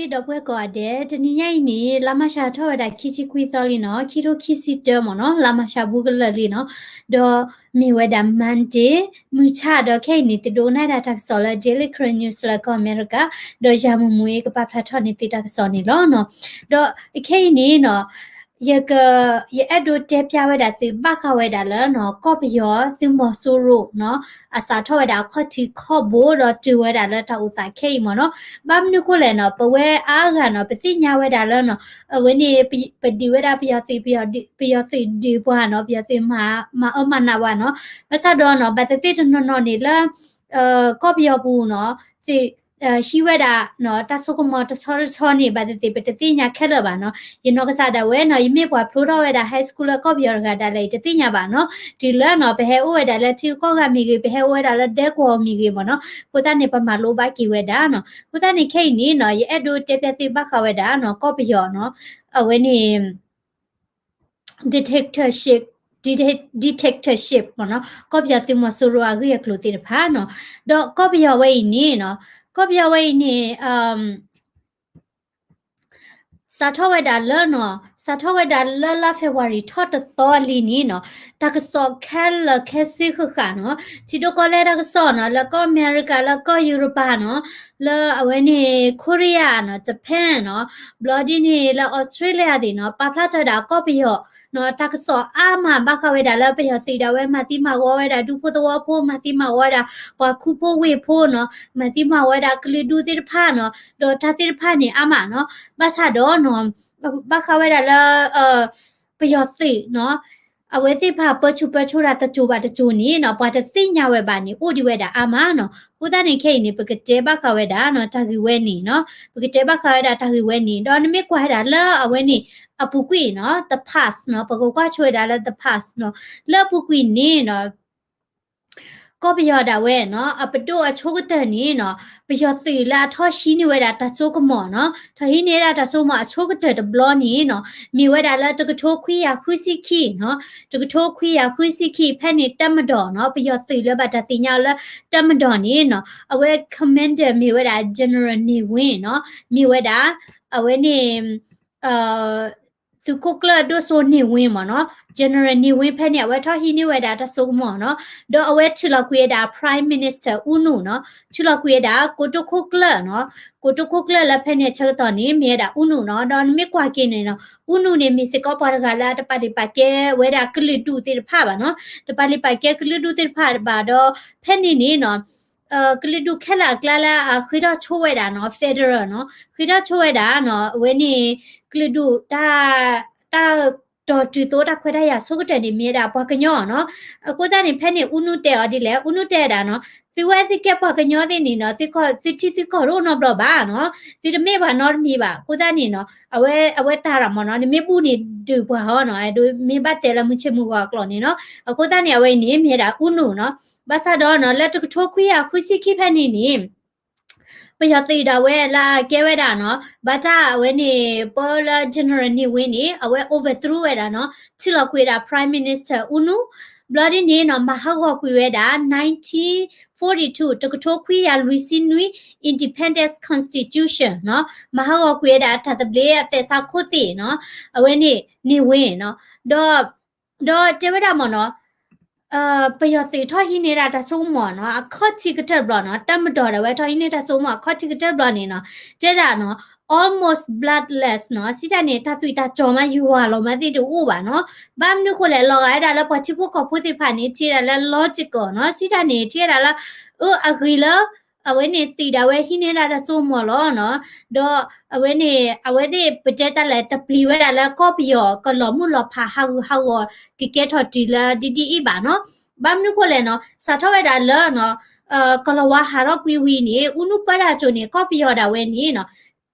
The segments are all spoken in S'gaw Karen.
ဒီပုၢ်ဝဲၢ်ကိးဂၤဒဲး, တနံၤညါအံၤန့ၣ် လါမၢ်ၡးထီၣ်ဝဲဒၣ်ခံဆံခွံသီလံနီၤ, ခံထိခံဆံတၢမ့ၢ်နီၤ, လါမၢ်ၡးဘူးကလၢာ်လံနီၤ, ဒီးမ့ၢ်ဝဲဒၣ် Monday မုၢ်ဆါဒီး ခဲအံၤန့ၣ် သုဒိကနၣ်ဒၣ်တၢ်ကစီၣ်လၢ Daily Karen News လၢကီၢ်အမဲရကၤ, ဒီးယၤမုၢ်မုၢ်အံၤကပာ်ဖျါထီၣ်န့ၢ်သုတၢ်ကစီၣ်န့ၣ်လီၤနီၤ. ဒီးခဲအံၤန့ၣ်နီၤ ယက ယအဲၣ်ဒိးတဲဖျါဝဲဒၣ်သုဘၣ်ဃးဝဲဒၣ်လၢနီၤ ကီၢ်ပယီၤသုးမီၤစိရိၤနီၤ အစးထီၣ်ဝဲဒၣ်အခီၣ်ထံးခီၣ်ဘိဒီးတုၤဝဲဒၣ်လၢတၢ်အိၣ်သးခဲအံၤမ့ၢ်နီၤ. ဘၣ်မနုၤဃိလဲၣ်နီၤ ပဝဲအါဂၤနီၤ ပသ့ၣ်ညါဝဲဒၣ်လၢနီၤ အဝဲန့ၣ် ပဒုးဝဲဒၣ်ပယီၤသုး ပယီၤသုးဒုးပှၤနီၤ ပယီၤသုးမၤအၢမၤနးပှၤနီၤ. ဘၣ်ဆၣ်ဒီးနီၤ ဘၣ်သ့ၣ်သ့ၣ်တနီၤနီၤန့ၣ်လၢ ကီၢ်ပယီၤပူၤနီၤ သုး ဟံးဝဲဒၣ်နီၤ တၢ်စိကမီၤတဆီတဆီန့ၣ် ဘၣ်သ့ၣ်သ့ၣ်ပတသ့ၣ်ညါခဲလၢာ်ဘၣ်နီၤ. ယနီၢ်ကစၢ်ဒၣ်ဝဲနီၤ ယမ့ၢ်ပှၤဖျိထီၣ်ဝဲဒၣ် high school လၢကီၢ်ပယီၤတဂၤဒၣ်လဲာ် ယတသ့ၣ်ညါဘၣ်နီၤ. တုၤလၢနီၤ ပဟဲအိၣ်ဝဲဒၣ်လၢထံဂုၤကီၢ်ဂၤမ့ၢ်ဂ့ၤ ပဟဲအိၣ်ဝဲဒၣ်လၢဒဲကဝီၤမ့ၢ်ဂ့ၤမ့ၢ်နီၤ အဃိသတးန့ၣ် ပမၤလိဘၣ်က့ၤဝဲဒၣ်နီၤ. အဃိသတးန့ၣ် ခဲအံၤန့ၣ်နီၤ ယအဲၣ်ဒိးတဲဖျါသုဘၣ်ဃးဝဲဒၣ်နီၤ ကီၢ်ပယီၤနီၤ အဝဲန့ၣ် dictatorship dictatorship မ့ၢ်နီၤ ကီၢ်ပယီၤသုးမီၤစိရိၤအဂ့ၢ်အကျိၤသ့ၣ်တဖၣ်နီၤ. ဒီးကီၢ်ပယီၤဝဲအံၤန့ၣ်နီၤ ကီၢ်ပယီၤဝဲအံၤန့ၣ် စးထီၣ်ဝဲဒၣ်လၢနီၤ စးထီၣ်ဝဲဒၣ်လၢလါ February ထီၣ်တသီလံန့ၣ်နီၤ တၢ်ကစီၣ်ခဲလၢာ်ခဲဆ့ဃၣ်ဃၣ်နီၤ ထံဒိၣ်ကီၢ်လဲၢ်တၢ်ကစီၣ်နီၤ လၢကီၢ်အမဲရကၤ လၢကီၢ်ယူရပၤနီၤ လၢအဝဲန့ၣ် Korea နီၤ Japan နီၤ ဘျီဒ်န့ၣ်လၢ Australia သ့ၣ်နီၤ ပာ်ဖျါထီၣ်ဝဲဒၣ်ကီၢ်ပယီၤနီၤ တၢ်ကစီၣ်အါမးဘၣ်ဃးဝဲဒၣ်လၢပယီၤသုးဒၣ်ဝဲ မၤသံမၤဝီဝဲဒၣ်ဒူဖိသဝီဖိ မၤသံမၤဝီဝဲဒၣ် ပှၤခူဖိဝ့ၢ်ဖိနီၤ မၤသံမၤဝီဝဲဒၣ်ကလုာ်ဒူၣ်သ့ၣ်တဖၣ်နီၤ ဒီးတၢ်သ့ၣ်တဖၣ်န့ၣ်အါမးနီၤ ဘၣ်ဆၣ်ဒီးနီၤ ဘၣ်ဃးဝဲဒၣ်လၢ ပယီၤသုးနီၤ အဝဲသ့ၣ်တဖၣ်ပၢဆူၣ်ပၢဆိးတၢ်တစိၤဘၣ်တစိၤန့ၣ်နီၤ ပှၤတသ့ၣ်ညါဝဲဘၣ်န့ၣ် အိၣ်ဒံးဝဲဒၣ်အါမးနီၤ. အဃိသတးန့ၣ် ခဲအံၤန့ၣ် ပကတဲဘၣ်ဃးဝဲဒၣ်နီၤ တၢ်ဂ့ၢ်ဝဲန့ၣ်နီၤ ပကတဲဘၣ်ဃးဝဲဒၣ်တၢ်ဂ့ၢ်ဝဲန့ၣ် ဒီးနမ့ၢ်ကွၢ်ဝဲဒၣ်လၢအဝဲန့ၣ် အပူၤကွံာ်နီၤ the past နီၤ ပကကွၢ်ဆိဝဲဒၣ်လၢ the past နီၤ လၢအပူၤကွံာ်န့ၣ်နီၤ ကီၢ်ပယီၤဒၣ်ဝဲနီၤ အပဒိၣ်အဆိကတၢၢ်န့ၣ်နီၤ ပယီၤသုးလၢအထီၣ်ဟံးန့ၢ်ဝဲဒၣ်တၢ်စိကမီၤနီၤ ထီၣ်ဟံးန့ၢ်ဝဲဒၣ်တၢ်စိကမီၤအဆိကတၢၢ်တဘျီန့ၣ်နီၤ မ့ၢ်ဝဲဒၣ်လၢတကထိခွံကယၤဃုဆံခံနီၤ တကထိခွံကယၤဃုဆံခံ ဖဲန့ၣ်တပ်မတော်နီၤ ပယီၤသုးလၢဘၣ်တၢ်သ့ၣ်ညါအီၤလၢ တပ်မတော်န့ၣ်နီၤ အဝဲ commander မ့ၢ်ဝဲဒၣ် General န့ၢ်ဝ့ၣ်နီၤ မ့ၢ်ဝဲဒၣ် အဝဲန့ၣ် သုးခိၣ်ကျၢၢ်ဒိၣ်စိန့ၢ်ဝ့ၣ်မ့ၢ်နီၤ General န့ၢ်ဝ့ၣ် ဖဲန့ၣ် အဝဲထီၣ်ဟံးန့ၢ်ဝဲဒၣ်တၢ်စိကမီၤနီၤ ဒီးအဝဲထုးလီၤကွံာ်ဝဲဒၣ် Prime Minister ဦးနုနီၤ ထုးလီၤကွံာ်ဝဲဒၣ် ကိတိခိၣ်ကျၢၢ်နီၤ ကိတိခိၣ်ကျၢၢ်လၢဖဲန့ၣ်အဆၢကတီၢ်န့ၣ် မ့ၢ်ဝဲဒၣ် ဦးနုနီၤ ဒီးနမ့ၢ်ကွၢ်က့ၤန့ၣ်နီၤ ဦးနုန့ၣ် မ့ၢ်စ့ၢ်ကီးပှၤတဂၤလၢအတပာ်လုၢ်ပာ်ကဲဝဲဒၣ်ကလုာ်ဒူၣ်သ့ၣ်တဖၣ်ဘၣ်နီၤ တပာ်လုၢ်ပာ်ကဲကလုာ်ဒူၣ်သ့ၣ်တဖၣ်ဘၣ်ဒီး ဖဲန့ၣ်န့ၣ်နီၤ ကလုာ်ဒူၣ်ခဲလၢာ်အကျါလၢအဃ့ထီၣ်ဆိဝဲဒၣ်နီၤ federal နီၤ ဃ့ထီၣ်ဆိဝဲဒၣ်နီၤ အဝဲန့ၣ် ကလုာ်ဒူၣ်တၢ် တၢ် တီၤတုၤသိးတၢ်ခွဲးတၢ်ယာ်ဆိကတၢၢ်န့ၣ် မ့ၢ်ဝဲဒၣ်ပှၤကညီနီၤ အဃိသတးန့ၣ် ဖဲန့ၣ် ဦးနုတဲအီၤဒ်လဲၣ် ဦးနုတဲဝဲဒၣ်နီၤ သုဝဲသုကဲပှၤကညီသ့ၣ်န့ၣ်နီၤ သုထံသုကီၢ်တအိၣ်နီတဘျီဘၣ်နီၤ သုတမ့ၢ်ပှၤနီတမံၤဘၣ် အဃိသတးန့ၣ်နီၤ အဝဲ အဝဲတၢ်ရၣ်မ့ၢ်နီၤ နမ့ၢ်ဘူၣ်န့ၣ်ဒုးပှၤဟီနီၤ ဒ်မ့ၢ်ဘၣ်တဲလၢမုၢ်ဆ့ၣ်မုၢ်ဂီၤအကျိာ်န့ၣ်နီၤ အဃိသတးန့ၣ် အဝဲအံၤန့ၣ် မ့ၢ်ဝဲဒၣ် ဦးနုနီၤ ဘၣ်ဆၣ်ဒီးနီၤ လၢတကထိခွံကယၤဃုဆံခံဖဲန့ၣ်န့ၣ် ပယီၤသုးဒၣ်ဝဲလၢအကဲဝဲဒၣ်နီၤ ဘၣ်တၢ်အဝဲန့ၣ် ပၢလၢ General န့ၢ်ဝ့ၣ်န့ၣ် အဝဲ overthrow ဝဲဒၣ်နီၤ ထုးလီၤကွံာ်ဝဲဒၣ် Prime Minister ဦးနု ဘျီဒ်န့ၣ်နီၤ မၤဟးဂီၤကွံာ်ဝဲဒၣ် nineteen forty two တကထိခွံကယၤလွံၢ်ဆံနွံ Independence Constitution နီၤ မၤဟးဂီၤကွံာ်ဝဲဒၣ်တၢ်သဘျ့အသဲးစးခိၣ်သ့ၣ်နီၤ အဝဲန့ၣ်န့ၢ်ဝ့ၣ်နီၤ ဒီး ဒီးတဲဝဲဒၣ်မ့ၢ်နီၤ ပယီၤသုးထီၣ်ဟံးန့ၢ်ဒၣ်တၢ်စိကမီၤနီၤ အခီၣ်ထံးကတၢၢ်တဘျီနီၤ တပ်မတော်ဒၣ်ဝဲထီၣ်ဟံးန့ၢ်တၢ်စိကမီၤအခီၣ်ထံးကတၢၢ်တဘျီန့ၣ်နီၤ တဲဒၣ်နီၤ almost bloodless နီၤ စံးတၢ်န့ၣ် တၢ်သွံၣ်တၢ်စီၤမးယွၤလီၤမးသ့ၣ်တအိၣ်ဘၣ်နီၤ ဘၣ်မနုၤဃိလဲၣ် လီၤဂာ်ဝဲဒၣ်လၢပှၤထံဖိကီၢ်ဖိသ့ၣ်တဖၣ်န့ၣ် ထံၣ်ဝဲဒၣ်လၢ logical နီၤ စံးတၢ်န့ၣ် ထံၣ်ဝဲဒၣ်လၢ အၢ အဂ့ၤလၢ အဝဲန့ၣ်သုးဒၣ်ဝဲဟံးန့ၢ်ဒၣ်တၢ်စိကမီၤလီၤနီၤ ဒီးအဝဲန့ၣ် အဝဲသ့ၣ်ပတဲတၢ်လဲၣ် တပျံၤဝဲဒၣ်လၢကီၢ်ပယီၤကလီၤမုၢ်လီၤဖးဟးဂူာ်ဟးဂီၤ ကကဲထီၣ်တုၤလၢဒ်ဒ်အံၤဘၣ်နီၤ ဘၣ်မနုၤဃိလဲၣ်နီၤ စးထီၣ်ဝဲဒၣ်လၢ ကလီၤဝါဟးထီၣ်ကွံာ်ဝံၤန့ၣ် ဦးနုပၢတၢ်စိၤန့ၣ် ကီၢ်ပယီၤဒၣ်ဝဲန့ၣ်နီၤ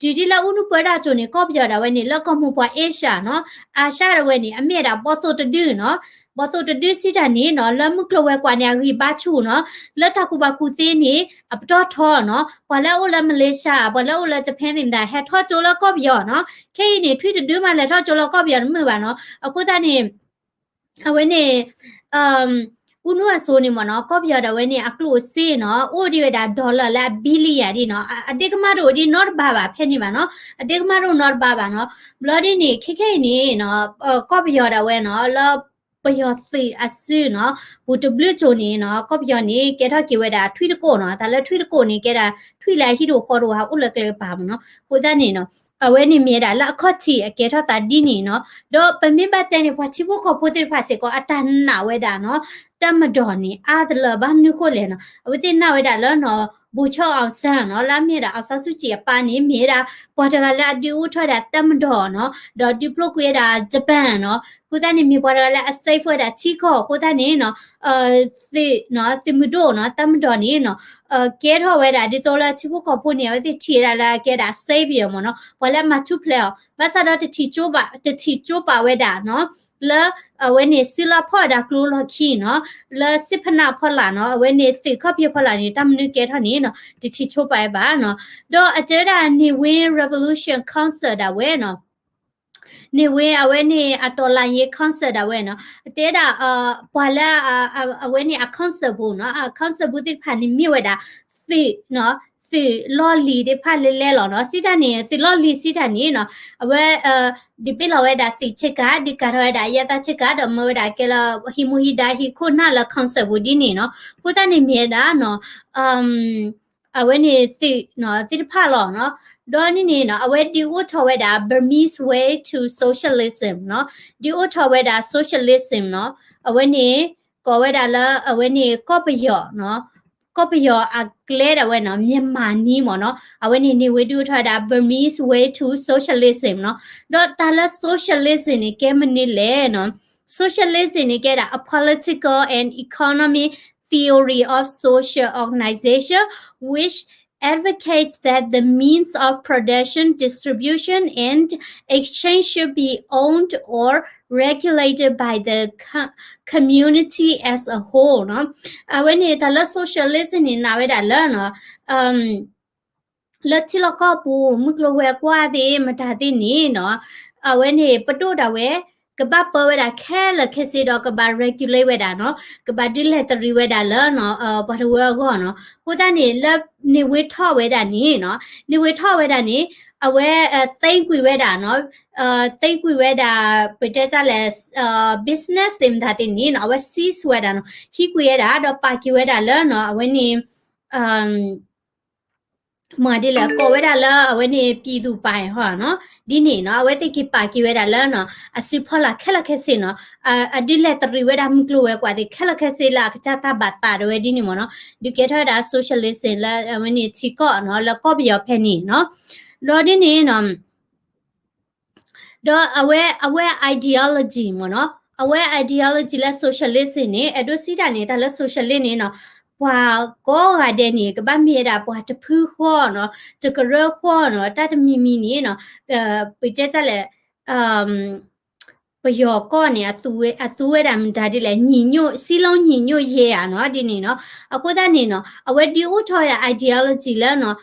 တုၤဒ်လၢဦးနုပၢတၢ်စိၤန့ၣ် ကီၢ်ပယီၤဒၣ်ဝဲန့ၣ် လၢကီၢ်မိၢ်ပှၢ်အ့ရှၢနီၤ အၤရှၢဒၣ်ဝဲန့ၣ် အမ့ၢ်ဝဲဒၣ်ဘီၣ်သိၣ်တဒုနီၤ ဘီၣ်သိၣ်တဒုစံးတၢ်န့ၣ်နီၤ လၢမုၢ်ကျိၤဝဲၤကွာ်န့ၣ် အဂံၢ်ဘါဆူၣ်နီၤ လၢတၢ်ကူၣ်ဘၣ်ကူၣ်သ့န့ၣ် အပတီၢ်ထီနီၤ ပှၤလၢအအိၣ်လၢ Malaysia ပှၤလၢအအိၣ်လၢ Japan သ့ၣ်မတၤ ဟဲထီၣ်ကၠိလၢကီၢ်ပယီၤနီၤ ခဲအံၤန့ၣ် ထွံၣ်တဒုမးလဲၤထီၣ်ကၠိလၢကီၢ်ပယီၤတမုာ်ဘၣ်နီၤ အဃိသတးန့ၣ် အဝဲန့ၣ် အူနူအစိၤန့ၣ်မ့ၢ်နီၤ ကီၢ်ပယီၤဒၣ်ဝဲန့ၣ် အကျိၣ်စ့နီၤ အိၣ်ဒံးဝဲဒၣ် dollar လၢအ billion ဒ်နီၤ အဒ့ကမၣ်တအိၣ်ဒံးနီတဘ့ၣ်ဘၣ်ဖဲန့ၣ်ဘၣ်နီၤ အဒ့ကမၣ်တအိၣ်နီတဘ့ၣ်ဘၣ်နီၤ ဘျီဒ်န့ၣ် ခဲခဲအံၤန့ၣ်နီၤ ကီၢ်ပယီၤဒၣ်ဝဲနီၤ လၢပယီၤသုးအစုနီၤ ပူၤတဘျုးကၠိၤန့ၣ်နီၤ ကီၢ်ပယီၤန့ၣ် ကဲထီၣ်က့ၤဝဲဒၣ်ထွံၣ်တကိးနီၤ တၢ်လၢထွံၣ်တကိးန့ၣ် ကဲဒၣ်ထွံၣ်လၢအဟံၣ်တအိၣ်ဃီတအိၣ် ဟးအိၣ်လၢကျဲကပၤမ့ၢ်နီၤ အဃိသတးန့ၣ်နီၤ အဝဲန့ၣ်မ့ၢ်ဒၣ်လၢအခီၣ်ထံးအကဲထီၣ်သးဒ်န့ၣ်နီၤ ဒီးပမ့ၢ်ဘၣ်တဲန့ၣ် ပှၤထံဖိကီၢ်ဖိသ့ၣ်တဖၣ်စ့ၢ်ကီး အတၢ်နာ်ဝဲဒၣ်နီၤ တပ်မတော်န့ၣ် အါတလၢဘၣ်မနုၤဃိလဲၣ်နီၤ အဝဲသ့ၣ်နာ်ဝဲဒၣ်လၢနီၤ ဗိုလ်ချုပ်အောင်ဆန်းနီၤ လၢအမ့ၢ်ဒၣ် အောင်ဆန်းစုကြည် အပၢ်န့ၣ် မ့ၢ်ဝဲဒၣ် ပှၤတဂၤလၢအဒုးအိၣ်ထီၣ်ဝဲဒၣ် တပ်မတော်နီၤ ဒီးဒုးဖျိကွံာ်ဝဲဒၣ် Japanနီၤ အဃိသတးန့ၣ် မ့ၢ်ပှၤတဂၤလၢအ save ဝဲဒၣ်ထံကီၢ် အဃိသတးန့ၣ်နီၤ သုးနီၤ သုးမုၢ်ဒိၣ်နီၤ တပ်မတော်န့ၣ်နီၤ ကဲထီၣ်ဝဲဒၣ်ဒ်သိးလၢထံဖိကီၢ်ဖိန့ၣ် အဝဲသ့ၣ်ထံၣ်ဝဲဒၣ်လၢအကဲဒၣ် savior မ့ၢ်နီၤ ပှၤလၢအမၤထူၣ်ဖျဲးအီၤ ဘၣ်ဆၣ်ဒီးတထံၣ်ကၠိပာ် တထံၣ်ကၠိပာ်ဝဲဒၣ်နီၤ လၢ အဝဲန့ၣ်စုလီၢ်ဖီၣ်ဝဲဒၣ်ကျိလီၢ်ခံနီၤ လၢစစ်ဖက်နှင့်အဖီလာ်နီၤ အဝဲန့ၣ်သုးခီၣ်ဖံးဖီလာ်န့ၣ် တၢ်မနုၤကဲထီၣ်န့ၣ်နီၤ တထံၣ်ကၠိပာ်ဝဲဘၣ်နီၤ ဒီးအတဲဝဲဒၣ် နေဝင်း Revolution Council ဒၣ်ဝဲနီၤ နေဝင်း အဝဲန့ၣ်အတော်လှန်ရေး council ဒၣ်ဝဲနီၤ အတဲဒၣ် ပှၤလၢ အဝဲန့ၣ်အ council ပူၤနီၤ အ council ပူၤသ့ၣ်တဖၣ်န့ၣ်မ့ၢ်ဝဲဒၣ် သုးနီၤ သုးလီၢ်လံၤသ့ၣ်တဖၣ်လဲၤလဲၤလီၤနီၤ စံးတၢ်န့ၣ် သုးလီၢ်လံၤစံးတၢ်န့ၣ်နီၤ အဝဲ ဒုးပ့ၢ်လီၤဝဲဒၣ်သုးဆ့ကၤ ဒုးကၤထီၣ်ဝဲဒၣ်အရပ်သားဆ့ကၤ ဒီးမၢဝဲဒၣ်ကဲလၢ ဟံးမူဟံးဒါဟံးခိၣ်နၢ်လၢ council ပူၤဒ်န့ၣ်နီၤ အဃိသတးန့ၣ်မ့ၢ်ဝဲဒၣ်နီၤ အဝဲန့ၣ်သုးနီၤ သ့ၣ်တဖၣ်လီၤနီၤ ဒီးန့ၣ်န့ၣ်နီၤ အဝဲဒုးအိၣ်ထီၣ်ဝဲဒၣ် Burmese Way to Socialism နီၤ ဒုးအိၣ်ထီၣ်ဝဲဒၣ် socialism နီၤ အဝဲန့ၣ် ကိးဝဲဒၣ်လၢအဝဲန့ၣ်ကီၢ်ပယီၤနီၤ ကီၢ်ပယီၤအကျဲဒၣ်ဝဲနီၤ မြန်မာနည်းမ့ၢ်နီၤ အဝဲန့ၣ် နေဝင်း ဒုးအိၣ်ထီၣ်ဝဲဒၣ် Burmese Way to Socialism နီၤ ဒီးတၢ်လၢ socialism န့ၣ် ကဲမနုၤလဲၣ်နီၤ socialism န့ၣ် ကဲဒၣ် a political and economic theory of social organization which advocates that the means of production, distribution, and exchange should be owned or regulated by the co- community as a whole နီၤ အဝဲန့ၣ်တၢ်လၢ socialism န့ၣ် နာ်ဝဲဒၣ်လၢနီၤ လၢထံလီၢ်ကီၢ်ပူၤ မုၢ်ကျိၤဝဲၤကွာ်သ့ၣ် မတၤသ့ၣ်န့ၣ်နီၤ အဝဲန့ၣ် ပဒိၣ်ဒၣ်ဝဲ ကဘၣ်ပၢဝဲဒၣ်ခဲလၢာ်ခဲဆ့ဒီး ကဘၣ် regulate ဝဲဒၣ်နီၤ ကဘၣ်ဒုးလဲၤတရံးဝဲဒၣ်လၢနီၤ ပှၤတဝၢအဂီၢ်နီၤ အဃိသတးန့ၣ် လၢနေဝင်း ထီၣ်ဝဲဒၣ်န့ၣ်နီၤ နေဝင်း ထီၣ်ဝဲဒၣ်န့ၣ် အဝဲ သိမ်းကွံာ်ဝဲဒၣ်နီၤ သိမ်းကွံာ်ဝဲဒၣ် ပတဲတၢ်လဲၣ် business သ့ၣ်မတၤသ့ၣ်န့ၣ်နီၤ အဝဲ seize ဝဲဒၣ်နီၤ ဟံးကွံာ်ဝဲဒၣ် ဒီးပာ်က့ၤဝဲဒၣ်လၢနီၤ အဝဲန့ၣ် မၤဒ်လဲၣ် ကိးဝဲဒၣ်လၢအဝဲန့ၣ် ပြည်သူပိုင် ဟီနီၤ ဒ်န့ၣ်နီၤ အဝဲသ့ၣ်က့ၤပာ်က့ၤဝဲဒၣ်လၢနီၤ အစုဖီလာ်ခဲလၢာ်ခဲဆ့နီၤ အဒုးလဲၤတရံးဝဲဒၣ်မုၢ်ကျိၤဝဲၤကွာ်သ့ၣ် ခဲလၢာ်ခဲဆ့လၢအကစၢ်တၢ်ဘၣ်သးဒၣ်ဝဲဒ်န့ၣ်မ့ၢ်နီၤ ဒုးကဲထီၣ်ဝဲဒၣ် socialism လၢအဝဲန့ၣ်ထံကီၢ်နီၤ လၢကီၢ်ပယီၤဖဲန့ၣ်နီၤ ဒီးဒ်န့ၣ်နီၤ ဒီးအဝဲ အဝဲ ideology မ့ၢ်နီၤ အဝဲ ideology လၢ socialism န့ၣ် အဲၣ်ဒိးစံးတၢ်န့ၣ် တၢ်လၢ socialism န့ၣ်နီၤ ပှၤကိးဂၤဒဲးန့ၣ် ကဘၣ်မ့ၢ်ဝဲဒၣ်ပှၤတဖုဃီနီၤ တကရၢဃီနီၤ တၢ်တမံၤမံၤန့ၣ်နီၤ ပတဲတၢ်လဲၣ် ပယီၤကီၢ်န့ၣ် အသူဝဲဒၣ်မတၤဒ်လဲၣ် ညီညွတ် စည်းလုံးညီညွတ်ရေး ဧါနီၤ ဒ်န့ၣ်နီၤ အဃိသတးန့ၣ်နီၤ အဝဲဒုးအိၣ်ထီၣ်ဝဲဒၣ် ideology လၢနီၤ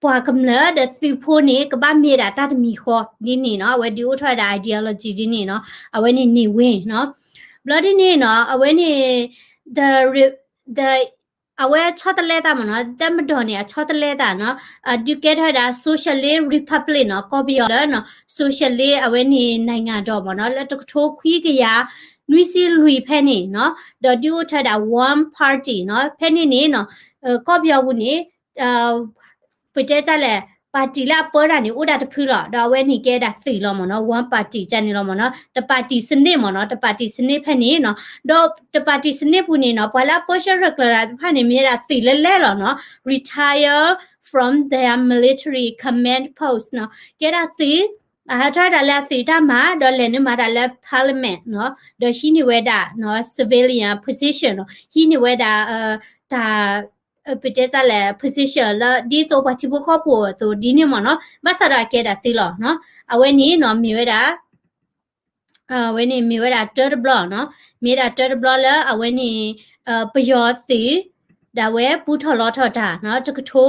ပှၤကမျၢၢ်ဒီးသုးဖိန့ၣ် ကဘၣ်မ့ၢ်ဒၣ်တၢ်တမံၤဃီ ဒ်န့ၣ်နီၤ အဝဲဒုးအိၣ်ထီၣ်ဝဲဒၣ် ideology ဒ်န့ၣ်နီၤ အဝဲန့ၣ် နေဝင်း နီၤ ဘျီဒ်န့ၣ်နီၤ အဝဲန့ၣ် the the အဝဲဆီတလဲသးမ့ၢ်နီၤ တပ်မတော်န့ၣ် အဆီတလဲသးနီၤ ဒုးကဲထီၣ်ဝဲဒၣ် socialist republic နီၤ ကီၢ်ပယီၤလၢနီၤ socialist အဝဲန့ၣ် နိုင်ငံတော် မ့ၢ်နီၤ လၢတကထိခွံကယၤနွံဆံလွံၢ်ဖဲန့ၣ်နီၤ ဒီးဒုးအိၣ်ထီၣ်ဝဲဒၣ် one party နီၤ ဖဲန့ၣ်န့ၣ်နီၤ ကီၢ်ပယီၤပူၤန့ၣ် ပတဲတၢ်လဲၣ် ပၣ်တံၣ်လၢအပၢတၢ်န့ၣ် အိၣ်ဒၣ်တဖုလီၤ ဒီးအဝဲန့ၣ်ကဲဒၣ်သုးလီၤမ့ၢ်နီၤ one party ကန့ၣ်လီၤမ့ၢ်နီၤ တပၣ်တံၣ်စနစ်မ့ၢ်နီၤ တပၣ်တံၣ်စနစ်ဖဲန့ၣ်နီၤ ဒီးတပၣ်တံၣ်စနစ်ပူၤန့ၣ်နီၤ ပှၤလၢအပၢဆှၢရဲၣ်ကျဲၤတၢ်တဖၣ်န့ၣ် မ့ၢ်ဝဲဒၣ်သုးလဲၤလဲၤလီၤနီၤ retire from their military command post နီၤ ကဲဒၣ်သုး အဟးထီၣ်ဝဲဒၣ်လၢအသုးတၢ်မၤ ဒီးလဲၤနုာ်မၤတၢ်လၢ parliament နီၤ ဒီးဟံးန့ၢ်ဝဲဒၣ် civilian position နီၤ ဟံးန့ၢ်ဝဲဒၣ် တၢ် ပတဲတၢ်လဲၣ် position လၢဒ်သိးပှၤထံဖိကီၢ်ဖိအသိးဒ်န့ၣ်မ့ၢ်နီၤ ဘၣ်ဆၣ်ဒီးအကဲဒၣ်သုးလီၤနီၤ အဝဲန့ၣ်နီၤ မ့ၢ်ဝဲဒၣ် အဝဲန့ၣ်မ့ၢ်ဝဲဒၣ်တၢတဘျီနီၤ မ့ၢ်ဝဲဒၣ်တၢတဘျီလၢအဝဲန့ၣ် ပယီၤသုး ဒၣ်ဝဲပူထီၣ်လီထီၣ်တၢ်နီၤ တကထိ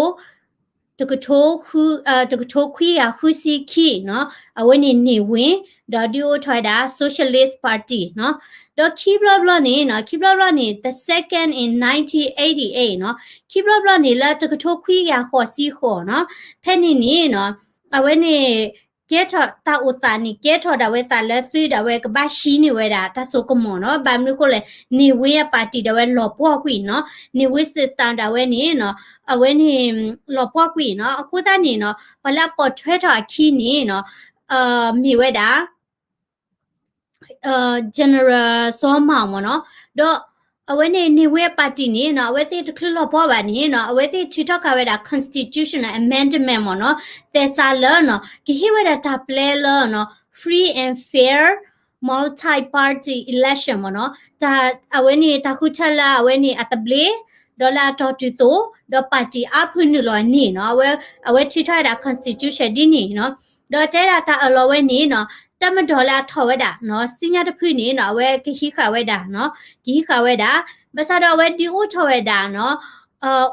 တကထိခွံကယၤဃုဆံခံနီၤ, အဝဲန့ၣ် နေဝင်း, ဒီးဒုးအိၣ်ထီၣ်ဝဲဒၣ် Socialist Party နီၤ. ဒီးခံဘျီဘျီန့ၣ်နီၤ, ခံဘျီဘျီန့ၣ် the second in nineteen eighty-eight နီၤ, ခံဘျီဘျီန့ၣ်လၢတကထိခွံကယၤဃိးဆံဃိးနီၤ, ဖဲန့ၣ်န့ၣ်နီၤ, အဝဲန့ၣ် ကဲထီၣ်တၢ်အိၣ်သးန့ၣ် ကဲထီၣ်ဒၣ်ဝဲသးလၢသုဒၣ်ဝဲကဘၣ်ဟံးန့ၢ်ဝဲဒၣ်တၢ်စိကမီၤနီၤ. ဘၣ်မနုၤအဃိလဲၣ်, နေဝင်းအ party ဒၣ်ဝဲလီၤပှီၢ်ကွံာ်နီၤ, နေဝင်း system ဒၣ်ဝဲန့ၣ်နီၤ, အဝဲန့ၣ် လီၤပှီၢ်ကွံာ်နီၤ. အဃိသတးန့ၣ်နီၤ, ပှၤလၢအပိာ်ထွဲထီၣ်အခံန့ၣ်နီၤ, မ့ၢ်ဝဲဒၣ် General စီၤမီၤမ့ၢ်နီၤ, ဒီးအဝဲန့ၣ် နေဝင်းအ party န့ၣ်နီၤ, အဝဲသ့ၣ်တချုးလီၤပှီၢ်ဘၣ်န့ၣ်နီၤ, အဝဲသ့ၣ်ထုးထီၣ်ဃာ်ဝဲဒၣ် constitutional amendment မ့ၢ်နီၤ, သဲးစးလၢနီၤ, ကဟ့ၣ်ဝဲဒၣ်တၢ်ပျဲလၢနီၤ, free and fair multi-party election မ့ၢ်နီၤ, တၢ် အဝဲန့ၣ်တၢ်ဃုထၢလၢအဝဲန့ၣ်အသဘျ့, ဒီးလၢအတီၢ်တုၤသိး, ဒီး party အါဖုနုာ်လီၤန့ၣ်နီၤ, အဝဲ အဝဲထုးထီၣ်ဝဲဒၣ် constitution ဒ်န့ၣ်နီၤ, ဒီးတဲဒၣ်တၢ်အၢၣ်လီၤဝဲန့ၣ်နီၤ, တၢ်မၤဒိးလၢအထီၣ်ဝဲဒၣ်နီၤ, စံညါတဖုန့ၣ်နီၤ, အဝဲကဟံးဃာ်ဝဲဒၣ်နီၤ, ကဟံးဃာ်ဝဲဒၣ်, ဘၣ်ဆၣ်ဒီးအဝဲဒုးအိၣ်ထီၣ်ဝဲဒၣ်နီၤ,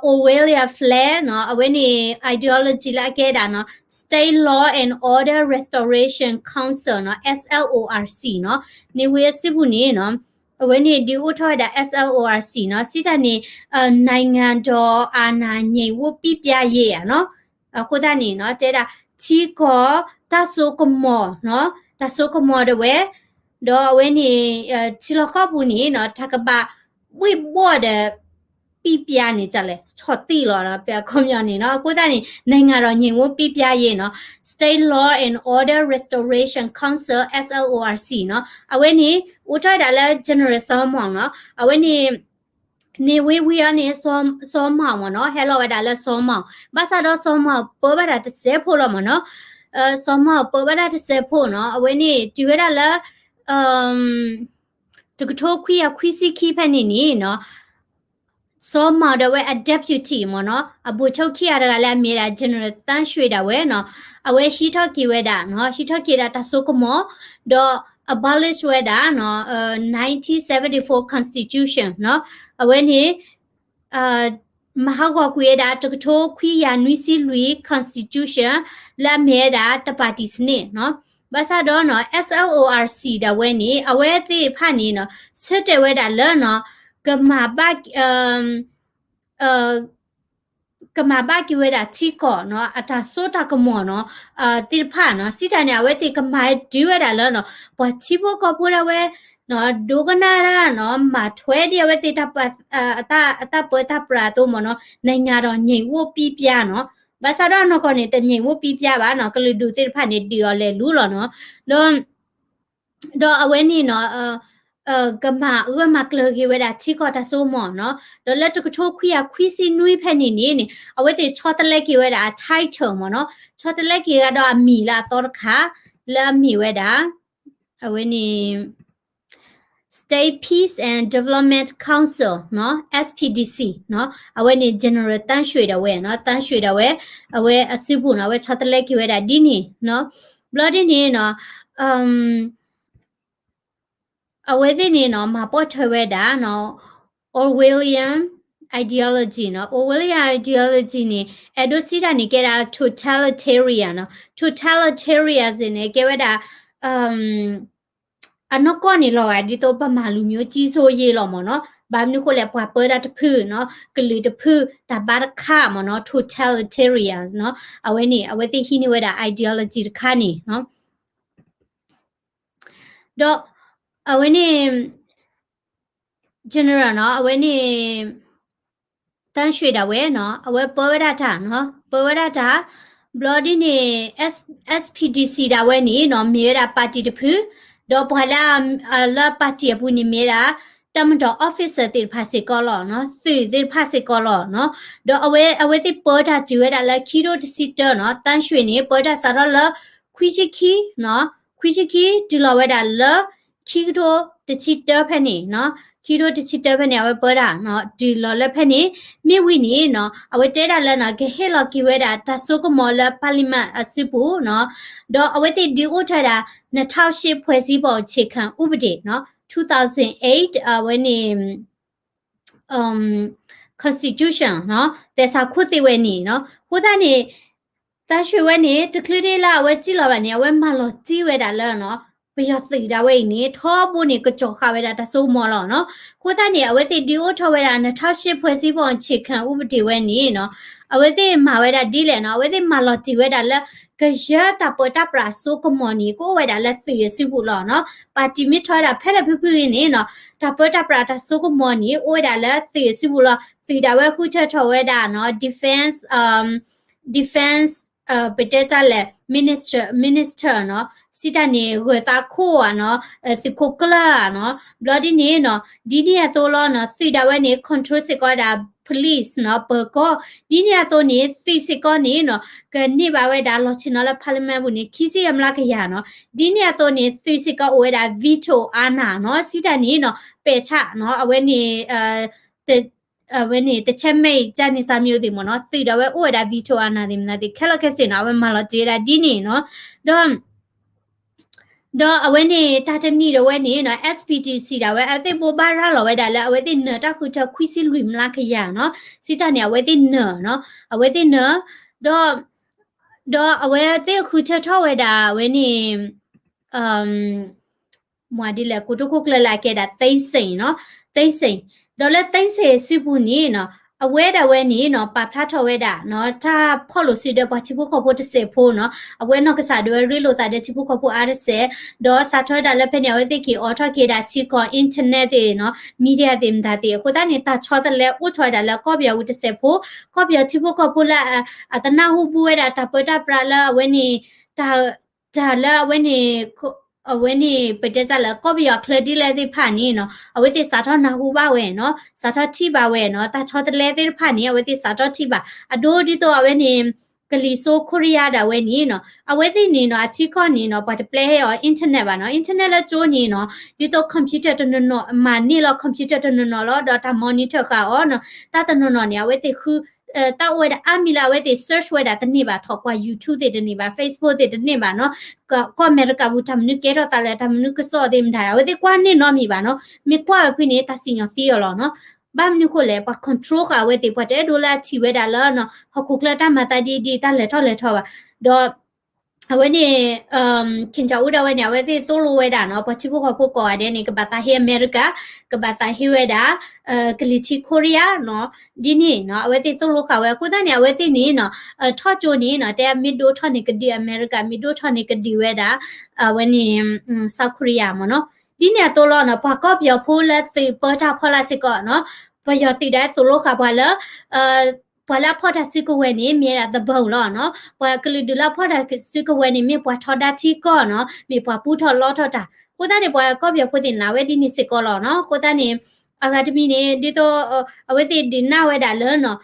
Orwellian flair နီၤ, အဝဲန့ၣ် ideology လၢအကဲဒၣ်နီၤ, State Law and Order Restoration Council နီၤ, S L O R C နီၤ, နေဝင်းအစုပူၤန့ၣ်နီၤ, အဝဲန့ၣ်ဒုးအိၣ်ထီၣ်ဝဲဒၣ် S L O R C နီၤ, စံးတၢ်န့ၣ် နိုင်ငံတော်အာဏာငြိမ်ဝပ်ပိပြာရေး နီၤ, အဃိသတးန့ၣ်နီၤ, တဲဒၣ် ထံကီၢ်တၢ်စိကမီၤနီၤ, တၢ်စိကမီၤဒၣ်ဝဲ, ဒီးအဝဲန့ၣ် ထံလီၢ်ကီၢ်ပူၤန့ၣ်နီၤ, တၢ်ကဘၣ်ဘှ့ၣ်ဘှီၣ်ဒီး ပိပြားန့ၣ် ကလဲၣ် ဆီၣ်သံလီၤ ပှၤခီပညီန့ၣ်နီၤ, အဃိသတးန့ၣ် နိုင်ငံတော်ငြိမ်ဝပ်ပိပြာရေး နီၤ, State Law and Order Restoration Council, S L O R C နီၤ, အဝဲန့ၣ် အိၣ်ထီၣ်ဝဲဒၣ်လၢ General စီၤမီၤနီၤ, အဝဲန့ၣ် နေဝင်းဝံၤအီၤန့ၣ် စီၤမီၤမ့ၢ်နီၤ, ဟဲလီၤဝဲဒၣ်လၢစီၤမီၤ, ဘၣ်ဆၣ်ဒီးစီၤမီၤပၢဘၣ်တၢ်တစဲးဖိလီၤမ့ၢ်နီၤ, စီၤမီၤပၢဘၣ်တၢ်တစဲးဖိနီၤ, အဝဲန့ၣ်တုၤဝဲဒၣ်လၢ တကထိခွံကယၤခွံဆံခံဖဲန့ၣ်န့ၣ်နီၤ, စီၤမီၤဒၣ်ဝဲအ deputy မ့ၢ်နီၤ, အဗိုလ်ချုပ်ခံဂၤတဂၤလၢအမ့ၢ်ဒၣ် General သန်းရွှေ ဒၣ်ဝဲနီၤ, အဝဲဟံးထီၣ်က့ၤဝဲဒၣ်နီၤ, ဟံးထီၣ်က့ၤဒၣ်တၢ်စိကမီၤ, ဒီး abolish ဝဲဒၣ်နီၤ, nineteen seventy-four constitution နီၤ, အဝဲန့ၣ် မၤဟးဂီၤကွံာ်ဝဲဒၣ် တကထိခွံကယၤနွံဆံလွံၢ် constitution လၢအမ့ၢ်ဝဲဒၣ် တပါတီစနစ်နီၤ, ဘၣ်ဆၣ်ဒီးနီၤ S L O R C ဒၣ်ဝဲန့ၣ် အဝဲသ့ၣ်တဖၣ်န့ၣ်နီၤ ဆၢတဲာ်ဝဲဒၣ်လၢနီၤ ကမၤဘၣ် ကမၤဘၣ်က့ၤဝဲဒၣ်ထံကီၢ်နီၤ အတၢ်စိတၢ်ကမီၤနီၤ သ့ၣ်တဖၣ်နီၤ စံးတၢ်န့ၣ် အဝဲသ့ၣ်ကမၤဒုးဝဲဒၣ်လၢနီၤ ပှၤထံဖိကီၢ်ဖိဒၣ်ဝဲ ဒိကနၣ်တၢ်နီၤ မၤထွဲဒ်အဝဲသ့ၣ် အတၢ်ပၢတၢ်ပြးအသိးမ့ၢ်နီၤ နိုင်ငံတော်ငြိမ်ဝပ်ပိပြားနီၤ ဘၣ်ဆၣ်ဒီးနီၢ်ကီၢ်န့ၣ် တငြိမ်ဝပ်ပိပြားဘၣ်နီၤ ကလုာ်ဒူၣ်သ့ၣ်တဖၣ်န့ၣ် ဒုးအီၤလဲၤလူလီၤနီၤ ဒီး ဒီးအဝဲန့ၣ်နီၤ ကမၤအၢမၤကျၢၤက့ၤဝဲဒၣ်ထံကီၢ်တၢ်စိကမီၤနီၤ ဒီးလၢတကထိခွံကယၤခွံဆံနွံဖဲန့ၣ်န့ၣ်န့ၣ် အဝဲသ့ၣ်ဆီတလဲက့ၤဝဲဒၣ်အ title မ့ၢ်နီၤ ဆီတလဲက့ၤဝဲဒၣ်ဒီးအမံၤလၢအသီတခါ လၢအမ့ၢ်ဝဲဒၣ် အဝဲန့ၣ် State Peace and Development Council နီၤ S P D C နီၤ အဝဲန့ၣ် General သန်းရွှေ ဒၣ်ဝဲနီၤ သန်းရွှေ ဒၣ်ဝဲ အဝဲအစုပူၤနီၤ အဝဲဆီတလဲက့ၤဝဲဒၣ်ဒ်န့ၣ်နီၤ ဘျီဒ်န့ၣ်နီၤ အဝဲသ့ၣ်န့ၣ်နီၤ မၤပိာ်ထွဲဝဲဒၣ်နီၤ Orwellian ideology နီၤ Orwellian ideology န့ၣ် အဲၣ်ဒိးစံးတၢ်န့ၣ် ကဲဒၣ် totalitarian နီၤ totalitarianism န့ၣ် ကဲဝဲဒၣ် အနီၢ်ကီၢ်န့ၣ်လီၤဂာ် ဒ်သိးပမၤလူၤမျိုးကြီးစိုးရေး လီၤမ့ၢ်နီၤ ဘၣ်မနုၤဃိလဲၣ် ပှၤပၢတၢ်တဖုနီၤ ကလုာ်တဖု တၢ်ဘါတခါမ့ၢ်နီၤ totalitarian နီၤ အဝဲန့ၣ် အဝဲသ့ၣ်ဟံးန့ၢ်ဝဲဒၣ် ideology တခါန့ၣ်နီၤ ဒီးအဝဲန့ၣ် general နီၤ အဝဲန့ၣ် သန်းရွှေ ဒၣ်ဝဲနီၤ အဝဲပၢဝဲဒၣ်တၢ်နီၤ ပၢဝဲဒၣ်တၢ် ဘျီဒ်န့ၣ် S- S P D C ဒၣ်ဝဲန့ၣ်နီၤ မ့ၢ်ဝဲဒၣ် party တဖု ဒီးပှၤလၢ လၢ party အပူၤန့ၣ်မ့ၢ်ဝဲဒၣ် တပ်မတော် officer သ့ၣ်တဖၣ်စ့ၢ်ကီးလီၤနီၤ သုးသ့ၣ်တဖၣ်စ့ၢ်ကီးလီၤနီၤ ဒီးအဝဲ အဝဲသ့ၣ်ပၢတၢ်တုၤဝဲဒၣ်လၢခံကထိတဆံတၢနီၤ သန်းရွှေ န့ၣ် ပၢတၢ်စးထီၣ်လၢ ခွံဆံခံနီၤ ခွံဆံခံ တုၤလီၤဝဲဒၣ်လၢ ခံကထိတဆံတၢဖဲန့ၣ်နီၤ ခံကထိတဆံတၢဖဲန့ၣ် အဝဲပၢတၢ်နီၤ တုၤလီၤလၢဖဲန့ၣ် မ့ၢ်ဝံၤန့ၣ်နီၤ အဝဲတဲဒၣ်လၢနီၤ ကဟ့ၣ်လီၤက့ၤဝဲဒၣ်တၢ်စိကမီၤလၢ parliament အစုပူၤနီၤ ဒီးအဝဲသ့ၣ်ဒုးအိၣ်ထီၣ်ဝဲဒၣ် နှစ်ထောင့်ရှစ် ဖွဲ့စည်းပုံအခြေခံဥပဒေနီၤ two thousand eight အဝဲန့ၣ် အ constitution နီၤ သဲစးခိၣ်သ့ၣ်ဝဲန့ၣ်နီၤ. အဃိသတးန့ၣ် သန်းရွှေဝဲန့ၣ် တချုးဒ်လၢအဝဲစံၣ်လီၤဘၣ်န့ၣ် အဝဲမၤလီၤတံၢ်ဝဲဒၣ်လၢနီၤ ပယီၤသုးဒၣ်ဝဲအံၤန့ၣ် ထီဘိန့ၣ် ကကၠီၤဃာ်ဝဲဒၣ်တၢ်စိကမီၤလီၤနီၤ. အဃိသတးန့ၣ် အဝဲသ့ၣ်ဒုးအိၣ်ထီၣ်ဝဲဒၣ် နထၢၣ်ရှ့ၣ် ဖွဲ့စည်းပုံအခြေခံဥပဒေ ဝဲန့ၣ်နီၤ အဝဲသ့ၣ်မၤဝဲဒၣ်ဒ်လဲၣ်နီၤ အဝဲသ့ၣ်မၤလီၤတံၢ်ဝဲဒၣ်လၢ ကယဲၢ်တၢ်ပၢတၢ်ပြးအစိကမီၤန့ၣ် ကအိၣ်ဝဲဒၣ်လၢသုးအစုပူၤလီၤနီၤ. ပၣ်တံၣ်မ့ၢ်ထီဝဲဒၣ်ဖဲလဲၣ်ဖုၣ်ဖုၣ်အံၤန့ၣ်နီၤ တၢ်ပၢတၢ်ပြးတၢ်စိကမီၤန့ၣ် အိၣ်ဝဲဒၣ်လၢသုးအစုပူၤလီၤ. သုးဒၣ်ဝဲဃုထၢထီၣ်ဝဲဒၣ်နီၤ defense defense ပတဲတၢ်လဲၣ် minister minister နီၤ စံးတၢ်န့ၣ် ဂၢၤသးခိၣ်ဧါနီၤ သုးခိၣ်ကျၢၢ်ဧါနီၤ ဘျီဒ်န့ၣ်နီၤ ဒ်န့ၣ်အသိးလီၤနီၤ သုးဒၣ်ဝဲန့ၣ် control စ့ၢ်ကီးဝဲဒၣ် police နီၤ ပၢၤကီၢ် ဒ်န့ၣ်အသိးန့ၣ် သုးစ့ၢ်ကီးန့ၣ်နီၤ ကန့ၢ်ဘၣ်ဝဲဒၣ်လီၤဆ့ၣ်နီၤလၢ parliament ပူၤန့ၣ် ခံဆံမျးကယၤနီၤ ဒ်န့ၣ်အသိးန့ၣ် သုးစ့ၢ်ကီးအိၣ်ဝဲဒၣ် veto အာဏာ နီၤ စံးတၢ်န့ၣ်နီၤ ပယ်ချ နီၤ အဝဲန့ၣ် အဝဲန့ၣ် တဆဲမဲအံၤ ကၢ်န့ၣ်စၢ်မံၤအိၣ်သ့ၣ်မ့ၢ်နီၤ သုးဒၣ်ဝဲအိၣ်ဝဲဒၣ် veto အာဏာ သ့ၣ်မနုၤသ့ၣ် ခဲလၢာ်ခဲဆ့နီၤ အဝဲမၤလီၤတံၢ်ဝဲဒၣ်ဒ်န့ၣ်နီၤ ဒီး ဒီးအဝဲန့ၣ် တၢ်တနံၤဒီးဝဲန့ၣ်နီၤ S P D C ဒၣ်ဝဲ အဝဲသ့ၣ်ဘိးဘၣ်ရၤလီၤဝဲဒၣ်လၢ အဝဲသ့ၣ်နၢၤတၢ်ဃုထၢခွံဆံလွံၢ်မျးကယၤနီၤ စံးတၢ်န့ၣ် အဝဲသ့ၣ်နၢၤနီၤ အဝဲသ့ၣ်နၢၤ ဒီး ဒီးအဝဲသ့ၣ်ဃုထၢထီၣ်ဝဲဒၣ် အဝဲန့ၣ် မ့ၢ်ဒ်လဲၣ် ကိတိာ်ခိၣ်ကျၢၢ်လၢအကဲဒၣ် သဲစ့ၣ်နီၤ သဲစ့ၣ် ဒီးလၢသဲစ့ၣ်အစုပူၤန့ၣ်နီၤ အဝဲဒၣ်ဝဲန့ၣ်နီၤ ပာ်ဖျါထီၣ်ဝဲဒၣ်နီၤ တၢ်ဖီၣ်လိာ်စုဒီးပှၤထံဖိကီၢ်ဖိတစဲးဖိနီၤ အဝဲနီၢ်ကစၢ်ဒၣ်ဝဲရ့လိာ်သးဒီးထံဖိကီၢ်ဖိအါတစဲး ဒီးစးထီၣ်ဝဲဒၣ်လၢဖဲန့ၣ် အဝဲသ့ၣ်က့ၤအိးထီၣ်က့ၤဒၣ်ထံကီၢ် internet သ့ၣ်နီၤ media သ့ၣ်မတၤသ့ၣ် အဃိသတးန့ၣ် တၢ်ဆီတလဲအိၣ်ထီၣ်ဝဲဒၣ်လၢကီၢ်ပယီၤဝံၤတစဲးဖိ ကီၢ်ပယီၤထံဖိကီၢ်ဖိလၢ အတနၢ်ဟူဘူးဝဲဒၣ်တၢ်ပၢတၢ်ပြးလၢအဝဲန့ၣ် တၢ် တၢ်လၢအဝဲန့ၣ် အဝဲန့ၣ် ပတဲတၢ်လၢကီၢ်ပယီၤအချၢဒ်လဲၣ်သ့ၣ်တဖၣ်န့ၣ်နီၤ အဝဲသ့ၣ်စးထီၣ်နၢ်ဟူဘၣ်ဝဲနီၤ စးထီၣ်ထံၣ်ဘၣ်ဝဲနီၤ တၢ်ဆီတလဲသ့ၣ်တဖၣ်န့ၣ် အဝဲသ့ၣ်စးထီၣ်ထံၣ်ဘၣ် အဒိဒ်သိးအဝဲန့ၣ် ကလံၤစိခိရံယါဒၣ်ဝဲန့ၣ်နီၤ အဝဲသ့ၣ်န့ၣ်နီၤ အထံကီၢ်န့ၣ်နီၤ ပှၤတပျဲဟဲအီၤ internet ဘၣ်နီၤ internet လၢကၠိန့ၣ်နီၤ ဒ်သိး computer တနီၤနီၤ မၤန့ၢ်လီၤ computer တနီၤနီၤလီၤ ဒီးတၢ် monitor ဃာ်အီၤနီၤ တၢ်တနီၤနီၤန့ၣ် အဝဲသ့ၣ်ဃု တၢ်အိၣ်ဝဲဒၣ်အါမံၤလၢအဝဲသ့ၣ် search ဝဲဒၣ်တန့ၢ်ဘၣ် ထီၣ်ကွၢ် YouTube သ့ၣ်တန့ၢ်ဘၣ် Facebook သ့ၣ်တန့ၢ်ဘၣ်နီၤ ကီၢ်အမဲရကၤပူၤ တၢ်မနုၤကဲထီၣ်သးလဲၣ် တၢ်မနုၤကစီၣ်သ့ၣ်မတၤ အဝဲသ့ၣ်ကွၢ်န့ၢ်နီတမံၤဘၣ်နီၤ မ့ၢ်ကွၢ်ဝဲဖဲန့ၣ် တၢ်စံၣ်ညီၣ်သံအီၤလီၤနီၤ ဘၣ်မနုၤဃိလဲၣ် ပှၤ control ဃာ်အဝဲသ့ၣ် ပှၤတအဲၣ်ဒိးလၢအထံၣ်ဝဲဒၣ်လၢနီၤ ဟီၣ်ခိၣ်ချၢတၢ်မၤသးဒ်အံၤဒ်အံၤ တၢ်လဲၤထီၣ်လဲၤထီဘၣ် ဒီး အဝဲန့ၣ် ခ့ၣ်ကၠီအူဒၣ်ဝဲန့ၣ် အဝဲသ့ၣ်သိၣ်လိဝဲဒၣ်နီၤ ပှၤထံဖိကီၢ်ဖိကိးဂၤဒဲးန့ၣ် ကဘၣ်သးဟ့အမဲရကၤ ကဘၣ်သးဟ့ဝဲဒၣ် ကလံၤထံးခိရံယါနီၤ ဒ်န့ၣ်နီၤ အဝဲသ့ၣ်သိၣ်လိဃာ်ဝဲ အဃိသတးန့ၣ် အဝဲသ့ၣ်န့ၣ်နီၤ ထီၣ်ကၠိန့ၣ်နီၤ တဲမ့ၢ်ဒိၣ်ထီၣ်န့ၣ်ကဒုးအမဲရကၤ မ့ၢ်ဒိၣ်ထီၣ်န့ၣ်ကဒုးဝဲဒၣ် အဝဲန့ၣ် South Korea မ့ၢ်နီၤ ဒ်န့ၣ်အသိးလီၤနီၤ ပှၤကီၢ်ပယီၤဖိလၢသုးပၢတၢ်ဖီလာ်စ့ၢ်ကီးနီၤ ပယီၤသုးဒၣ်သိၣ်လိဃာ်ပှၤလၢ ပှၤလၢအဖီၣ်တၢ်စုကဝဲၤန့ၣ် မ့ၢ်ဝဲဒၣ်သဘီလီၤနီၤ ပှၤကလုာ်ဒူၣ်လၢအဖီၣ်တၢ်စုကဝဲၤန့ၣ် မ့ၢ်ပှၤထီဒါထံကီၢ်နီၤ မ့ၢ်ပှၤပူထီၣ်လီထီၣ်တၢ် အဃိသတးန့ၣ် ပှၤကီၢ်ပယီၤဖိသ့ၣ်နာ်ဝဲဒ်န့ၣ်စ့ၢ်ကီးလီၤနီၤ အဃိသတးန့ၣ် အဂၤတမံၤန့ၣ် ဒ်သိး အဝဲသ့ၣ်ဒုးနၢ်ဝဲဒၣ်လၢနီၤ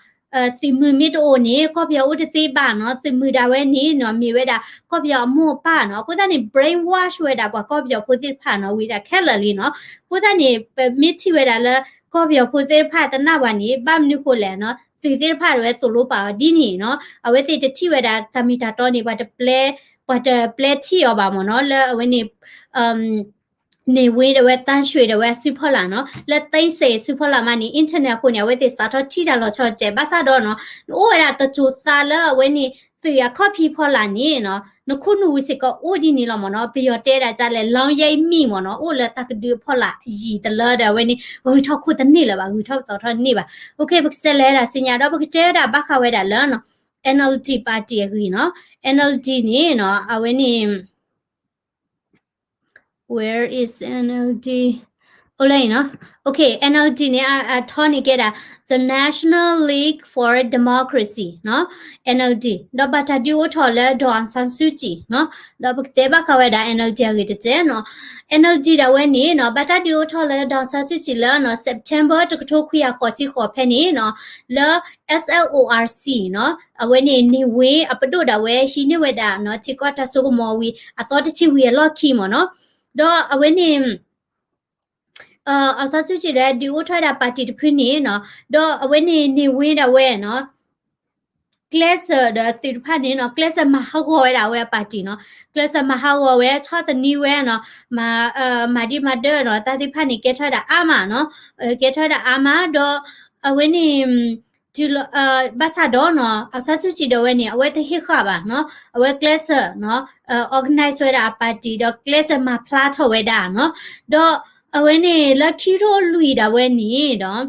သုးမုၢ်မ့ၢ်တအိၣ်န့ၣ် ကီၢ်ပယီၤအိၣ်တသ့ဘၣ်နီၤ သုးမုၢ်ဒၣ်ဝဲန့ၣ်နီၤ မ့ၢ်ဝဲဒၣ် ကီၢ်ပယီၤအမိၢ်အပၢ်နီၤ အဃိသတးန့ၣ် brainwash ဝဲဒၣ်ပှၤကီၢ်ပယီၤဖိသ့ၣ်တဖၣ်နီၤ ဝံၤဒၣ်ခဲလၢာ်လံနီၤ အဃိသတးန့ၣ် ပမ့ၢ်ထံၣ်ဝဲဒၣ်လၢ ကီၢ်ပယီၤဖိသ့ၣ်တဖၣ်တနာ်ဘၣ်န့ၣ် ဘၣ်မနုၤဃိလဲၣ်နီၤ သုးသ့ၣ်တဖၣ်ဝဲသိၣ်လိပာ်အီၤဒ်န့ၣ်နီၤ အဝဲသ့ၣ်တထံၣ်ဝဲဒၣ်တၢ်မ့ၢ်တၢ်တီန့ၣ် ပှၤတပျဲ ပှၤတပျဲထံၣ်အီၤဘၣ်မ့ၢ်နီၤ လၢအဝဲန့ၣ် န့ၢ်ဝ့ဒၣ်ဝဲ သန်းရွှေ ဒၣ်ဝဲအစုဖီလာ်နီၤ လၢသဲစ့ၣ်အစုဖီလာ်မးန့ၣ် internet အဃိန့ၣ် အဝဲသ့ၣ်စးထီၣ်ထံၣ်တၢ်လီၤဆီစဲး ဘၣ်ဆၣ်ဒီးနီၤ နအိၣ်ဝဲဒၣ်တစိၤသးလၢအဝဲန့ၣ် သုးအခီၣ်ဖံးဖီလာ်န့ၣ်နီၤ နခိၣ်နူာ်ဝံၤစ့ၢ်ကီးအိၣ်ဒ်န့ၣ်လီၤမ့ၢ်နီၤ ပယီၤတဲဒၣ်ကလဲၣ် လောင်းရိပ်မိန့် မ့ၢ်နီၤ အိၣ်လၢတၢ်ကဒုအဖီလာ်ယံာ်တလၢဒီး အဝဲန့ၣ် ဂုၤထီၣ်ခိၣ်တန့ၢ်လၢၤဘၣ် ဂုၤထီၣ်ပသီထီၣ်န့ၢ်ဘၣ် ပကစးလဲၤဒၣ်ဆူညါဒီး ပကတဲဒၣ်ဘၣ်ဃးဝဲဒၣ်လၢနီၤ NLD party အဂ့ၢ်နီၤ NLD န့ၣ်နီၤ အဝဲန့ၣ် Where is NLD အိၣ်လၢအံၤနီၤ OK NLD န့ၣ် အထီန့ၣ်ကဲဒၣ် The National League for Democracy နီၤ NLD ဒီးဘၣ်တၢ်ဒုးအိၣ်ထီၣ်လၢ ဒေါ်အောင်ဆန်းစုကြည် နီၤ ဒီးပကတဲဘၣ်ဃးဝဲဒၣ် NLD အဂ့ၢ်တစဲးနီၤ NLD ဒၣ်ဝဲန့ၣ်နီၤ ဘၣ်တၢ်ဒုးအိၣ်ထီၣ်လၢ ဒေါ်အောင်ဆန်းစုကြည် လၢနီၤ September တကထိခွံကယၤဃိးဆံဃိးဖဲန့ၣ်နီၤ လၢ SLORC နီၤ အဝဲန့ၣ် န့ၢ်ဝ့အပဒိၣ်ဒၣ်ဝဲ ဟံးန့ၢ်ဝဲဒၣ်နီၤ ထံကီၢ်တၢ်စိကမီၤဝံၤ အသီတဆံဝံၤအလီၢ်ခံမ့ၢ်နီၤ ဒီးအဝဲန့ၣ် အောင်ဆန်းစုကြည် ဒီးဒုးအိၣ်ထီၣ်ဝဲဒၣ် party တဖုန့ၣ်နီၤ ဒီးအဝဲန့ၣ် န့ၢ်ဝ့ဒၣ်ဝဲနီၤ ကျဲးစၢးဒီးသုးတဖၣ်န့ၣ်နီၤ ကျဲးစၢးမၤဟးဂီၤဝဲဒၣ်အဝဲအ party နီၤ ကျဲးစၢးမၤဟးဂီၤဝဲ ဆီၣ်သနံးဝဲနီၤ မၤ မၤဒံးမၤဒၢနီၤ တၢ်သ့ၣ်တဖၣ်န့ၣ် ကဲထီၣ်ဝဲဒၣ်အါမးနီၤ ကဲထီၣ်ဝဲဒၣ်အါမး ဒီး အဝဲန့ၣ် တုၤလီၤ ဘၣ်ဆၣ်ဒီးနီၤ အောင်ဆန်းစုကြည် ဒီးဝဲန့ၣ် အဝဲတဟ့ၣ်ဃာ်ဘၣ်နီၤ, အဝဲကျဲးစၢးနီၤ organize ဝဲဒၣ်အ party ဒီးကျဲးစၢးမၤဖျါထီၣ်ဝဲဒၣ်နီၤ, ဒီးအဝဲန့ၣ်လၢခံထိလွံၢ်ဒၣ်ဝဲန့ၣ်ဒီး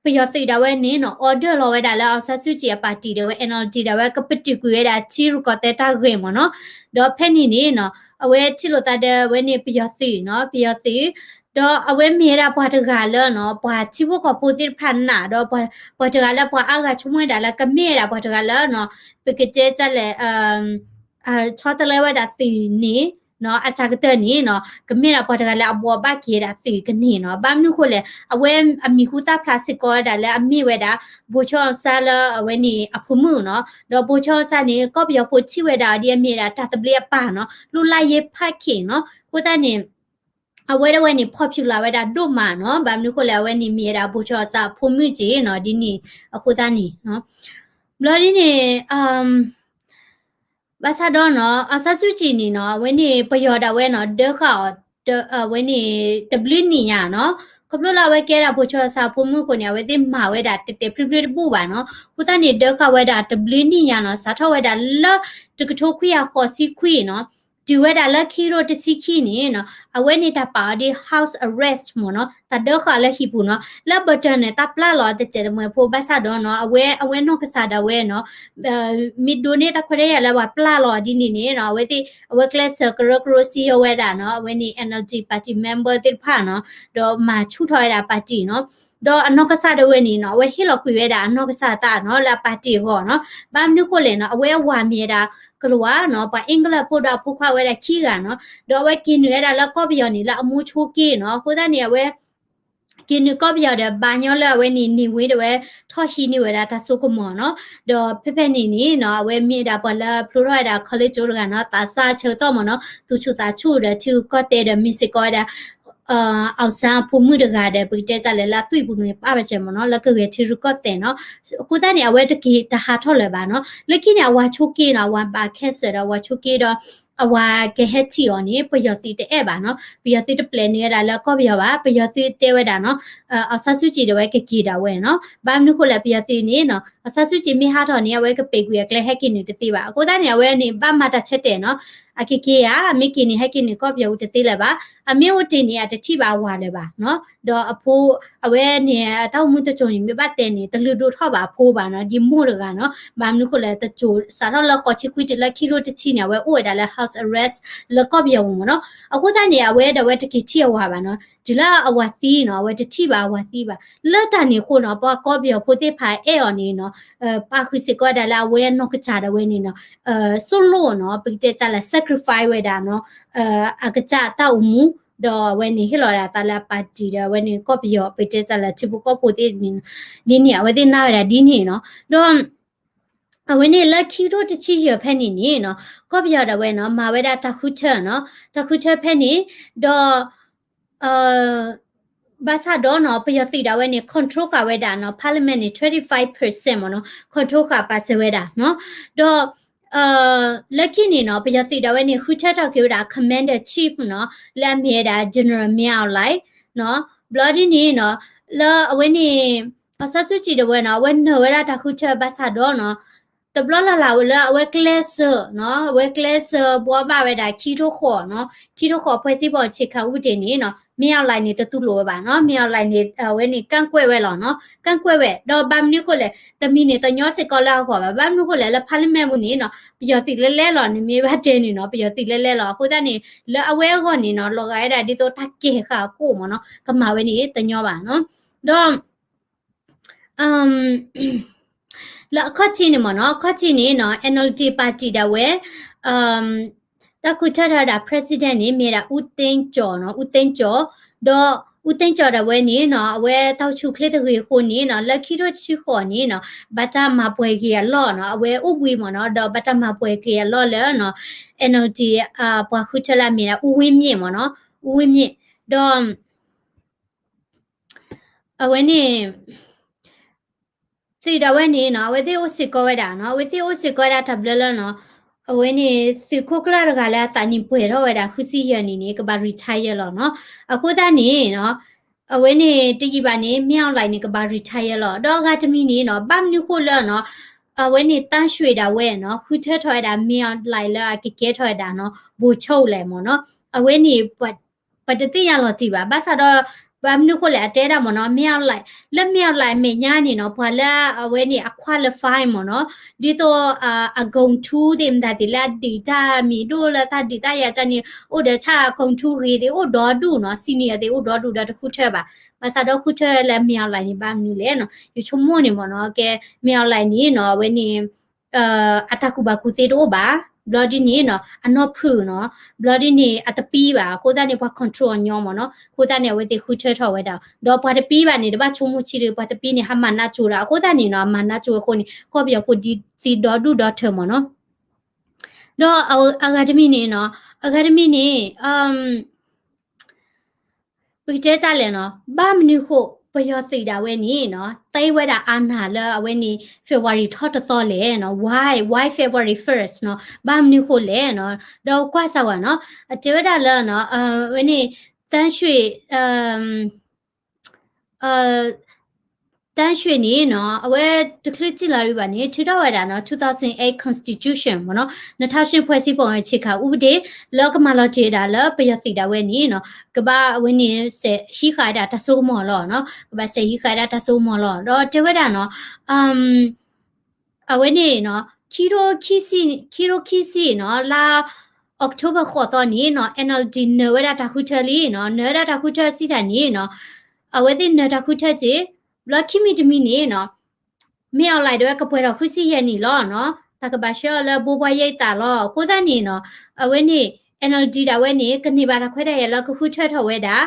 ပယီၤသုးဒၣ်ဝဲန့ၣ်နီၤ order လီၤဝဲဒၣ်လၢ အောင်ဆန်းစုကြည် အ party ဒီးဝဲ NLD ဒၣ်ဝဲ ကပတုာ်ကွံာ်ဝဲဒၣ်ထံရူၢ်ကီၢ်သဲးတၢ်ဂ့ၢ်မ့ၢ်နီၤ, ဒီးဖဲန့ၣ်န့ၣ်နီၤ အဝဲထံၣ်လိာ်သးဒီးဝဲန့ၣ်ပယီၤသုးနီၤ ပယီၤသုး ဒီးအဝဲမ့ၢ်ဝဲဒၣ်ပှၤတဂၤလၢနီၤ ပှၤထံဖိကီၢ်ဖိသ့ၣ်တဖၣ်နာ်ဒီး ပှၤတဂၤလၢပှၤအါဂၤဆိကမိၣ်ဝဲဒၣ်လၢကမ့ၢ်ဝဲဒၣ်ပှၤတဂၤလၢနီၤ ပကတဲတၢ်လဲၣ် ဆီတလဲဝဲဒၣ်သုးန့ၣ်နီၤ အတၢ်ကတၢၢ်န့ၣ်နီၤ ကမ့ၢ်ဒၣ်ပှၤတဂၤလၢအဘိးဘၣ်က့ၤဒၣ်သုးကန့ၢ်နီၤ, ဘၣ်မနုၤဃိလဲၣ် အဝဲအမံၤဟူသၣ်ဖျါစ့ၢ်ကီးဝဲဒၣ်လၢအမ့ၢ်ဝဲဒၣ် ဗိုလ်ချုပ်အောင်ဆန်း လၢအဝဲန့ၣ်အဖိမုၣ်နီၤ, ဒီး ဗိုလ်ချုပ်အောင်ဆန်း န့ၣ် ကီၢ်ပယီၤဖိထံၣ်ဝဲဒၣ်အီၤဒ်အမ့ၢ်ဝဲဒၣ်တၢ်သဘျ့အပၢ်နီၤ လွတ်လပ်ရေးဖခင်နီၤ, အဃိသတးန့ၣ် အဝဲဒၣ်ဝဲန့ၣ် popular ဝဲဒၣ်ဒိၣ်မးနီၤ, ဘၣ်မနုၤဃိလဲၣ် အဝဲန့ၣ်မ့ၢ်ဝဲဒၣ် ဗိုလ်ချုပ်အောင်ဆန်း အဖိမုၣ်က့နီၤ ဒ်န့ၣ်အဃိသတးန့ၣ် ဘျီဒ်န့ၣ် ဘၣ်ဆၣ်ဒီးနီၤ အောင်ဆန်းစုကြည် န့ၣ်နီၤ အဝဲန့ၣ်ပယီၤဒၣ်ဝဲနီၤ ဒၢဃာ်အီၤ အဝဲန့ၣ် တဘျုးနံၣ်ညါနီၤ, ခီဖျိလၢအဝဲကဲဒၣ် ဗိုလ်ချုပ်အောင်ဆန်း အဖိမုၣ်အဃိန့ၣ် အဝဲသ့ၣ်မၤဝဲဒၣ်တဲာ်တဲာ်ဖျုးဖျုးတဘူၣ်ဘၣ်နီၤ, အဃိသတးန့ၣ် ဒၢဃာ်ဝဲဒၣ်တဘျုးနံၣ်ညါနီၤ စးထီၣ်ဝဲဒၣ်လၢ တကထိခွံကယၤဃိးဆံခွံနီၤ တုၤဝဲဒၣ်လၢခံကထိတဆံခံန့ၣ်နီၤ အဝဲန့ၣ်တၢ်ပာ်အီၤဒ် house arrest မ့ၢ်နီၤ, တၢ်ဒၢဃာ်လၢဟံၣ်ပူၤနီၤ, လၢ Britain န့ၣ် တၢ်ပျၢ်လီၤတစဲးတမှဲၤဖိ ဘၣ်ဆၣ်ဒီးနီၤ အဝဲ အဝဲနီၢ်ကစၢ်ဒၣ်ဝဲနီၤ မ့ၢ်ဒိးန့ၢ်တၢ်ခွဲးတၢ်ယာ်လၢပှၤပျၢ်လီၤဒ်န့ၣ်န့ၣ်နီၤ အဝဲသ့ၣ် အဝဲကျဲးစၢးကရၢကရိစံယိၤဝဲဒၣ်နီၤ အဝဲန့ၣ် NLD party member သ့ၣ်တဖၣ်နီၤ ဒီးမၤဆူၣ်ထီၣ်ဝဲဒၣ် party နီၤ, ဒီးအနီၢ်ကစၢ်ဒၣ်ဝဲန့ၣ်နီၤ အဝဲဟ့ၣ်လီၤကွံာ်ဝဲဒၣ်အနီၢ်ကစၢ်သးနီၤ လၢအ party အဂီၢ်နီၤ, ဘၣ်မနုၤဃိလဲၣ်နီၤ အဝဲအဝၤမ့ၢ်ဝဲဒၣ် ကလၤဝါနီၤ ပှၤ English ဖိဒီးအဖိခွါဝဲဒၣ်ခံဂၤနီၤ, ဒီးအဝဲက့ၤနုာ်ဝဲဒၣ်လၢကီၢ်ပယီၤန့ၣ် လၢအမိၢ်ဆိက့နီၤ, အဃိသတးန့ၣ် အဝဲ က့ၤနုာ်ကီၢ်ပယီၤဒီး ဘၣ်ညီလၢအဝဲန့ၣ် န့ၢ်ဝ့ၤဒၣ်ဝဲ ထီၣ်ဟံးန့ၢ်ဝဲဒၣ်တၢ်စိကမီၤနီၤ, ဒီးဖဲဖဲန့ၣ်န့ၣ်နီၤ အဝဲမ့ၢ်ဒၣ်ပှၤလၢဖျိထီၣ်ဝဲဒၣ် college ကၠိတဂၤနီၤ သးစၢ်ဆၢကတီၢ်မ့ၢ်နီၤ သူၣ်ဆူၣ်သးဆူၣ်ဒီးထံဂုၤကီၢ်သဲးဒီး မ့ၢ်စ့ၢ်ကီးဝဲဒၣ် အောင်ဆန်း အဖိမုၣ်တဂၤဒီး ပကတဲတၢ်လဲၣ်လၢအသွံၣ်ပူၤန့ၣ် ပာ်ပာ်စၢၤမ့ၢ်နီၤ လၢကဂဲၤထံရူၢ်ကီၢ်သဲးနီၤ, အဃိသတးန့ၣ် အဝဲတက့ၤတဟးထီၣ်လၢၤဘၣ်နီၤ, လၢခံန့ၣ် အဝၤဆိက့နီၤ အဝၤဘၣ် cancer ဒီးအဝၤဆိက့ဒီး အဝၤကဟဲထံၣ်အီၤန့ၣ် ပယီၤသုးတအဲၣ်ဘၣ်နီၤ, ပယီၤသုးတပျဲးနုာ်ဝဲဒၣ်လၢကီၢ်ပယီၤဘၣ်, ပယီၤသုးတဲဝဲဒၣ်နီၤ အောင်ဆန်းစုကြည် ဒီးဝဲကက့ၤဒၣ်ဝဲနီၤ, ဘၣ်မနုၤဃိလဲၣ် ပယီၤသုးန့ၣ်နီၤ အောင်ဆန်းစုကြည် မ့ၢ်ဟးထီၣ်န့ၣ် အဝဲကပံာ်ကွံာ်အကျဲဟဲက့ၤနုာ်တသ့ဘၣ်, အဃိသတးန့ၣ် အဝဲန့ၣ် ဘၣ်မၤတၢ်ဆၢတဲာ်နီၤ, အကက့ၤဧါ မ့ၢ်က့ၤန့ၣ်ဟဲက့ၤနုာ်ကီၢ်ပယီၤအူတသ့လၢၤဘၣ်, အမ့ၢ်အိၣ်တ့ၢ်န့ၣ် အတထံၣ်ဘၣ်အဝၤလၢၤဘၣ်နီၤ, ဒီးအဖိ အဝဲန့ၣ် အတၢ်အိၣ်မူတစိၤန့ၣ် မ့ၢ်ဘၣ်တဲန့ၣ် တလုၢ်ဒိၣ်ထီၣ်ဘၣ်အဖိဘၣ်နီၤ, ဒ်မိၢ်တဂၤနီၤ, ဘၣ်မနုၤဃိလဲၣ် တစိၤစးထီၣ်လၢဃိးဆံခွံတုၤလၢခံကထိတဆံန့ၣ် အဝဲအိၣ်ဝဲဒၣ်လၢ house arrest လၢကီၢ်ပယီၤပူၤမ့ၢ်နီၤ, အဃိသတးန့ၣ် အဝဲဒၣ်ဝဲတက့ၤထံၣ်အဝၤဘၣ်နီၤ, တုၤလၢအဝၤသံနီၤ အဝဲတထံၣ်ဘၣ်အဝၤသံဘၣ်, လၢတၢ်န့ၣ်အဃိနီၤ ပှၤကီၢ်ပယီၤဖိသ့ၣ်တဖၣ်အဲၣ်အီၤန့ၣ်နီၤ, ပာ်ဃုာ်စ့ၢ်ကီးဝဲဒၣ်လၢအဝဲအနီၢ်ကစၢ်ဒၣ်ဝဲန့ၣ်နီၤ စိၣ်လိၣ်နီၤ ပကတဲတၢ်လဲၣ် sacrifice ဝဲဒၣ်နီၤ အကစၢ်တၢ်အိၣ်မူ, ဒီးအဝဲန့ၣ်ဟ့ၣ်လီၤဝဲဒၣ်အသးလၢအ party ဒီးအဝဲန့ၣ်ကီၢ်ပယီၤ ပကတဲတၢ်လဲၣ် ထံဖိကီၢ်ဖိသ့ၣ်န့ၣ်, ဒ်န့ၣ် အဝဲသ့ၣ်နာ်ဝဲဒၣ်ဒ်န့ၣ်နီၤ, ဒီး အဝဲန့ၣ်လၢခံကထိတဆံယဲၢ်ဖဲန့ၣ်န့ၣ်နီၤ ကီၢ်ပယီၤဒၣ်ဝဲနီၤ မၤဝဲဒၣ်တၢ်ဃုထၢနီၤ, တၢ်ဃုထၢဖဲန့ၣ်, ဒီး ဘၣ်ဆၣ်ဒီးနီၤ ပယီၤသုးဒၣ်ဝဲန့ၣ် control ဃာ်ဝဲဒၣ်နီၤ parliament န့ၣ် twenty five percent မ့ၢ်နီၤ control ဃာ်ပာ်စၢၤဝဲဒၣ်နီၤ, ဒီး လၢခံန့ၣ်နီၤ ပယီၤသုးဒၣ်ဝဲန့ၣ် ဃုထၢထီၣ်က့ၤဝဲဒၣ် commander chief နီၤ လၢအမ့ၢ်ဝဲဒၣ် General Min Aung Hlaing နီၤ, ဘျီဒ်န့ၣ်နီၤ လၢအဝဲန့ၣ် အောင်ဆန်းစုကြည် ဒၣ်ဝဲနီၤ အဝဲနၢၤဝဲဒၣ်တၢ်ဃုထၢဘၣ်ဆၣ်ဒီးနီၤ တဘျီလၢ်လၢ်ဝဲလၢအဝဲကျဲးစၢးနီၤ အဝဲကျဲးစၢးဘှီဘၣ်ဝဲဒၣ်ခံကထိဃိးနီၤ ခံကထိဃိး ဖွဲ့စည်းပုံအခြေခံဥပဒေ န့ၣ်နီၤ Min Aung Hlaing န့ၣ် တတူၢ်လိာ်ဝဲဘၣ်နီၤ Min Aung Hlaing န့ၣ် အဝဲန့ၣ် ကန့်ကွက်ဝဲလီၤနီၤ ကန့်ကွက်ဝဲ ဒီးဘၣ်မနုၤဃိလဲၣ် တမံၤန့ၣ် တညီစ့ၢ်ကီးလၢအဂီၢ်ဘၣ် ဘၣ်မနုၤဃိလဲၣ် လၢ parliament ပူၤန့ၣ်နီၤ ပယီၤသုးလဲလဲလီၤန့ၣ် မ့ၢ်ဘၣ်တဲန့ၣ်နီၤ ပယီၤသုးလဲလဲလီၤ အဃိသတးန့ၣ် လၢအဝဲအဂီၢ်န့ၣ်နီၤ လီၤဂာ်ဝဲဒၣ်ဒ်သိးတၢ်ကဲၤဃာ်အကိၣ်မ့ၢ်နီၤ ကမၤဝဲန့ၣ်တညီဘၣ်နီၤ ဒီး လၢအခီၣ်ထံးန့ၣ်မ့ၢ်နီၤ အခီၣ်ထံးန့ၣ်နီၤ NLD party ဒၣ်ဝဲ တၢ်ဃုထၢထီၣ်ဝဲဒၣ် president န့ၣ် မ့ၢ်ဒၣ် ဦးသိန်းကျော် နီၤ ဦးသိန်းကျော် ဒီး ဦးသိန်းကျော် ဒၣ်ဝဲန့ၣ်နီၤ အဝဲတၢ်အိၣ်ဆူၣ်အိၣ်ချ့တဂ့ၤအဃိန့ၣ်နီၤ လၢခံကထိတဆံဃိးန့ၣ်နီၤ ဘၣ်တၢ်မၤပှဲၤက့ၤအလီၢ်နီၤ အဝဲအိၣ်ဘှံးမ့ၢ်နီၤ ဒီးဘၣ်တၢ်မၤပှဲၤက့ၤအလီၢ်လၢနီၤ NLD ပှၤဃုထၢလၢအမ့ၢ်ဒၣ် ဦးဝင်းမြင့် မ့ၢ်နီၤ ဦးဝင်းမြင့် ဒီး အဝဲန့ၣ် သုးဒၣ်ဝဲန့ၣ်နီၤ အဝဲသ့ၣ်အိၣ်စ့ၢ်ကီးဝဲဒၣ်နီၤ အဝဲသ့ၣ်အိၣ်စ့ၢ်ကီးဝဲဒၣ်တၢ်ဘျၢလၢနီၤ အဝဲန့ၣ် သုးခိၣ်ကျၢၢ်တဂၤလၢအသးနံၣ်ပှဲၤထီၣ်ဝဲဒၣ် ဃုဆံယဲၢ်နံၣ်န့ၣ် ကဘၣ် retire လီၤနီၤ အဃိသတးန့ၣ်နီၤ အဝဲန့ၣ်တယံာ်ဘၣ်န့ၣ် မင်းအောင်လှိုင်န့ၣ် ကဘၣ် retire လီၤ. ဒီးအဂၤတမံၤန့ၣ်နီၤ ဘၣ်မနုၤဃိလၢနီၤ အဝဲန့ၣ် သန်းရွှေ ဒၣ်ဝဲနီၤ ဃုထၢထီၣ်ဝဲဒၣ် မင်းအောင်လှိုင် လၢအကကဲထီၣ်ဝဲဒၣ်နီၤ ဗိုလ်ချုပ် လဲၣ်မ့ၢ်နီၤ အဝဲန့ၣ် ပတသ့ၣ်ညါလီၤတံၢ်ဘၣ်. ဘၣ်ဆၣ်ဒီး ဘၣ်မနုၤဃိလဲၣ် အတဲဒၣ်မ့ၢ်နီၤ မင်းအောင်လှိုင် လၢ မင်းအောင်လှိုင် အမဲာ်ညါန့ၣ်နီၤ ပှၤလၢအဝဲန့ၣ် အqualify မ့ၢ်နီၤ ဒ်သိး အဂုဏ်ထူးသ့ၣ်မတၤသ့ၣ် လၢအဒုးတၢ်မံၤဒိၣ်လၢတၢ်ဒုးတၢ်ယၤကန့ၣ် အိၣ်ဒီးဆၣ်အဂုဏ်ထူးဂ့ၤသ့ၣ် အိၣ်ဒီဒူၣ်နီၤ senior သ့ၣ် အိၣ်ဒီဒူၣ်ဒီးတဃုထၢဘၣ်. ဘၣ်ဆၣ်ဒီးဃုထၢလၢ မင်းအောင်လှိုင် န့ၣ် ဘၣ်မနုၤလဲၣ်နီၤ ယဆိကမိၣ်န့ၣ်မ့ၢ်နီၤ ကဲ မင်းအောင်လှိုင် န့ၣ်နီၤ အဝဲန့ၣ် အတၢ်ကူၣ်ဘၣ်ကူၣ်သ့တအိၣ်ဘၣ်. ဘျီဒ်န့ၣ်နီၤ အနီၢ်ဖုၣ်နီၤ ဘျီဒ်န့ၣ် အတပံဘၣ် အဃိသတးန့ၣ် ပှၤ control အီၤညီမ့ၢ်နီၤ အဃိသတးန့ၣ် အဝဲသ့ၣ်ဃုထၢထီၣ်ဝဲဒၣ် ဒီးပှၤတပံဘၣ်န့ၣ် တဘၣ်ဆိကမိၣ်ဆံးဒီး ပှၤတပံန့ၣ် ဟးမၤနးကၠိၤဒီး အဃိသတးန့ၣ်နီၤ အမၤနးကၠိၤအဃိန့ၣ် ကီၢ်ပယီၤဖိဒ်သံဒီဒူၣ်ဒီထၢမ့ၢ်နီၤ ဒီးအဂၤတမံၤန့ၣ်နီၤ အဂၤတမံၤန့ၣ် ပကတဲတၢ်လဲၣ်နီၤ ဘၣ်မနုၤဃိ ပယီၤသုးဒၣ်ဝဲန့ၣ်နီၤ သ့ဝဲဒၣ် အာဏာ လၢအဝဲန့ၣ် February ထီၣ်တသီလဲၣ်နီၤ why why February first နီၤ ဘၣ်မနုၤဃိလဲၣ်နီၤ ဒီးကွၢ်စၢ်ဝဲနီၤ အတဲဝဲဒၣ်လၢနီၤ အဝဲန့ၣ် သန်းရွှေ သန်းရွှေ န့ၣ်နီၤ အဝဲတချုးစံၣ်လီၤရံဘၣ်န့ၣ် ထုးထီၣ်ဝဲဒၣ်နီၤ two thousand eight constitution မ့ၢ်နီၤ နှစ်ထောင်ရှစ် ဖွဲ့စည်းပုံ အခြေခံဥပဒေ လၢကမၤလီၤတံၢ်ဝဲဒၣ်လၢပယီၤသုးဒၣ်ဝဲန့ၣ်နီၤ ကဘၣ်အဝဲန့ၣ် ဟံးဃာ်ဝဲဒၣ်တၢ်စိကမီၤလီၤနီၤ ကဘၣ်စဲးဟံးဃာ်ဝဲဒၣ်တၢ်စိကမီၤလီၤ ဒီးတဲဝဲဒၣ်နီၤ အဝဲန့ၣ်နီၤ ခံထိခံဆံ ခံထိခံဆံနီၤ လါ October ဃိးသီန့ၣ်နီၤ NLD နၢၤဝဲဒၣ်တၢ်ဃုထၢလံနီၤ နၢၤဝဲဒၣ်တၢ်ဃုထၢစံးတၢ်န့ၣ်နီၤ အဝဲသ့ၣ်နၢၤတၢ်ဃုထၢက့ၤ ဘျီခံမံၤတမံၤန့ၣ်နီၤ မင်းအောင်လှိုင် ဒၣ်ဝဲကပှဲၤထီၣ်ဃုဆံယဲၢ်နံၣ်လီၤနီၤ တၢ်ကဘၣ်ဆှၢအီၤလၢဘိးဘွားရိပ်သာလီၤ အဃိသတးန့ၣ်နီၤ အဝဲန့ၣ် NLD ဒၣ်ဝဲန့ၣ် ကန့ၢ်ဘၣ်တၢ်ခွဲးတၢ်ယာ်လၢကဃုထၢထီၣ်ဝဲဒၣ်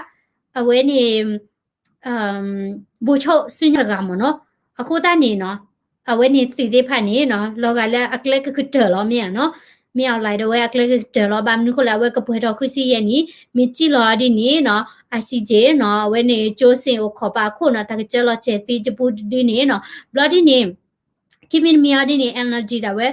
အဝဲန့ၣ် ဗိုလ်ချုပ် စုညါ တဂၤမ့ၢ်နီၤ အဃိသတးန့ၣ်နီၤ အဝဲန့ၣ်သုးသ့ၣ်တဖၣ်န့ၣ်နီၤ လီၤဂာ်လၢအကျဲကကတၢၢ်လီၤမ့ၢ်ဧါနီၤ မင်းအောင်လှိုင် ဒၣ်ဝဲအကျဲကကတၢၢ်လီၤ ဘၣ်မနုၤဃိလဲၣ် အဝဲကပှဲၤထီၣ်ဃုဆံယဲၢ်နံၣ် မ့ၢ်စံၣ်လီၤဒ်န့ၣ်နီၤ ICJ နီၤ အဝဲန့ၣ် ကၠိစ့ၣ်အိၣ်ခိးပာ်အခိၣ်နီၤ တၢ်ကစၢလီၤစဲၤသံကပူတဒုန့ၣ်နီၤ ဘျီဒ်န့ၣ် ခံမံၤတမံၤအီၤဒ်န့ၣ် NLD ဒၣ်ဝဲ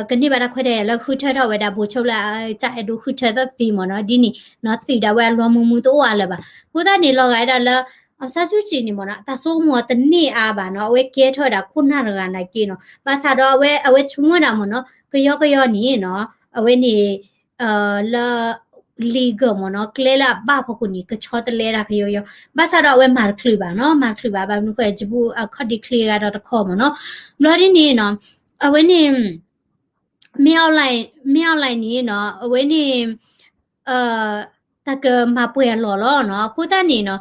ကန့ၢ်ဘၣ်တၢ်ခွဲးတၢ်ယာ်လၢဃုထၢထီၣ်ဝဲဒၣ် ဗိုလ်ချုပ် လၢအတၢ်အဲၣ်ဒိးဃုထၢသီသ့မ့ၢ်နီၤ ဒ်န့ၣ်နီၤ သုးဒၣ်ဝဲအလီၤမူမူတအိၣ်အါလၢၤဘၣ် အဃိသတးန့ၣ် လီၤဂာ်ဝဲဒၣ်လၢ အောင်ဆန်းစုကြည် န့ၣ်မ့ၢ်နီၤ အတၢ်စိကမီၤတန့ၢ်အါဘၣ်နီၤ အဝဲကဲထီၣ်ဝဲဒၣ်ခိၣ်နၢ်တဂၤနာ်က့နီၤ ဘၣ်ဆၣ်ဒီးအဝဲ အဝဲဆိကမိၣ်ဝဲဒၣ်မ့ၢ်နီၤ ကယီကယီန့ၣ်နီၤ အဝဲန့ၣ် လၢ legal မ့ၢ်နီၤ ကျဲလၢအဘၣ်ဖီခိၣ်န့ၣ် ကဆီတလဲတၢ်ကယီကယီ ဘၣ်ဆၣ်ဒီးအဝဲမၤတချုးဘၣ်နီၤ မၤတချုးဘၣ် ဘၣ်မနုၤဃိ ကဘူၣ်အခီၣ်ဒ့ချ့ဂၤဒီးတခီမ့ၢ်နီၤ ဘျီဒ်န့ၣ်နီၤ အဝဲန့ၣ် မင်းအောင်လှိုင် မင်းအောင်လှိုင် န့ၣ်နီၤ အဝဲန့ၣ် တၢ်ကမၤပှဲၤအလီၢ်လီၤနီၤ အဃိသတးန့ၣ်နီၤ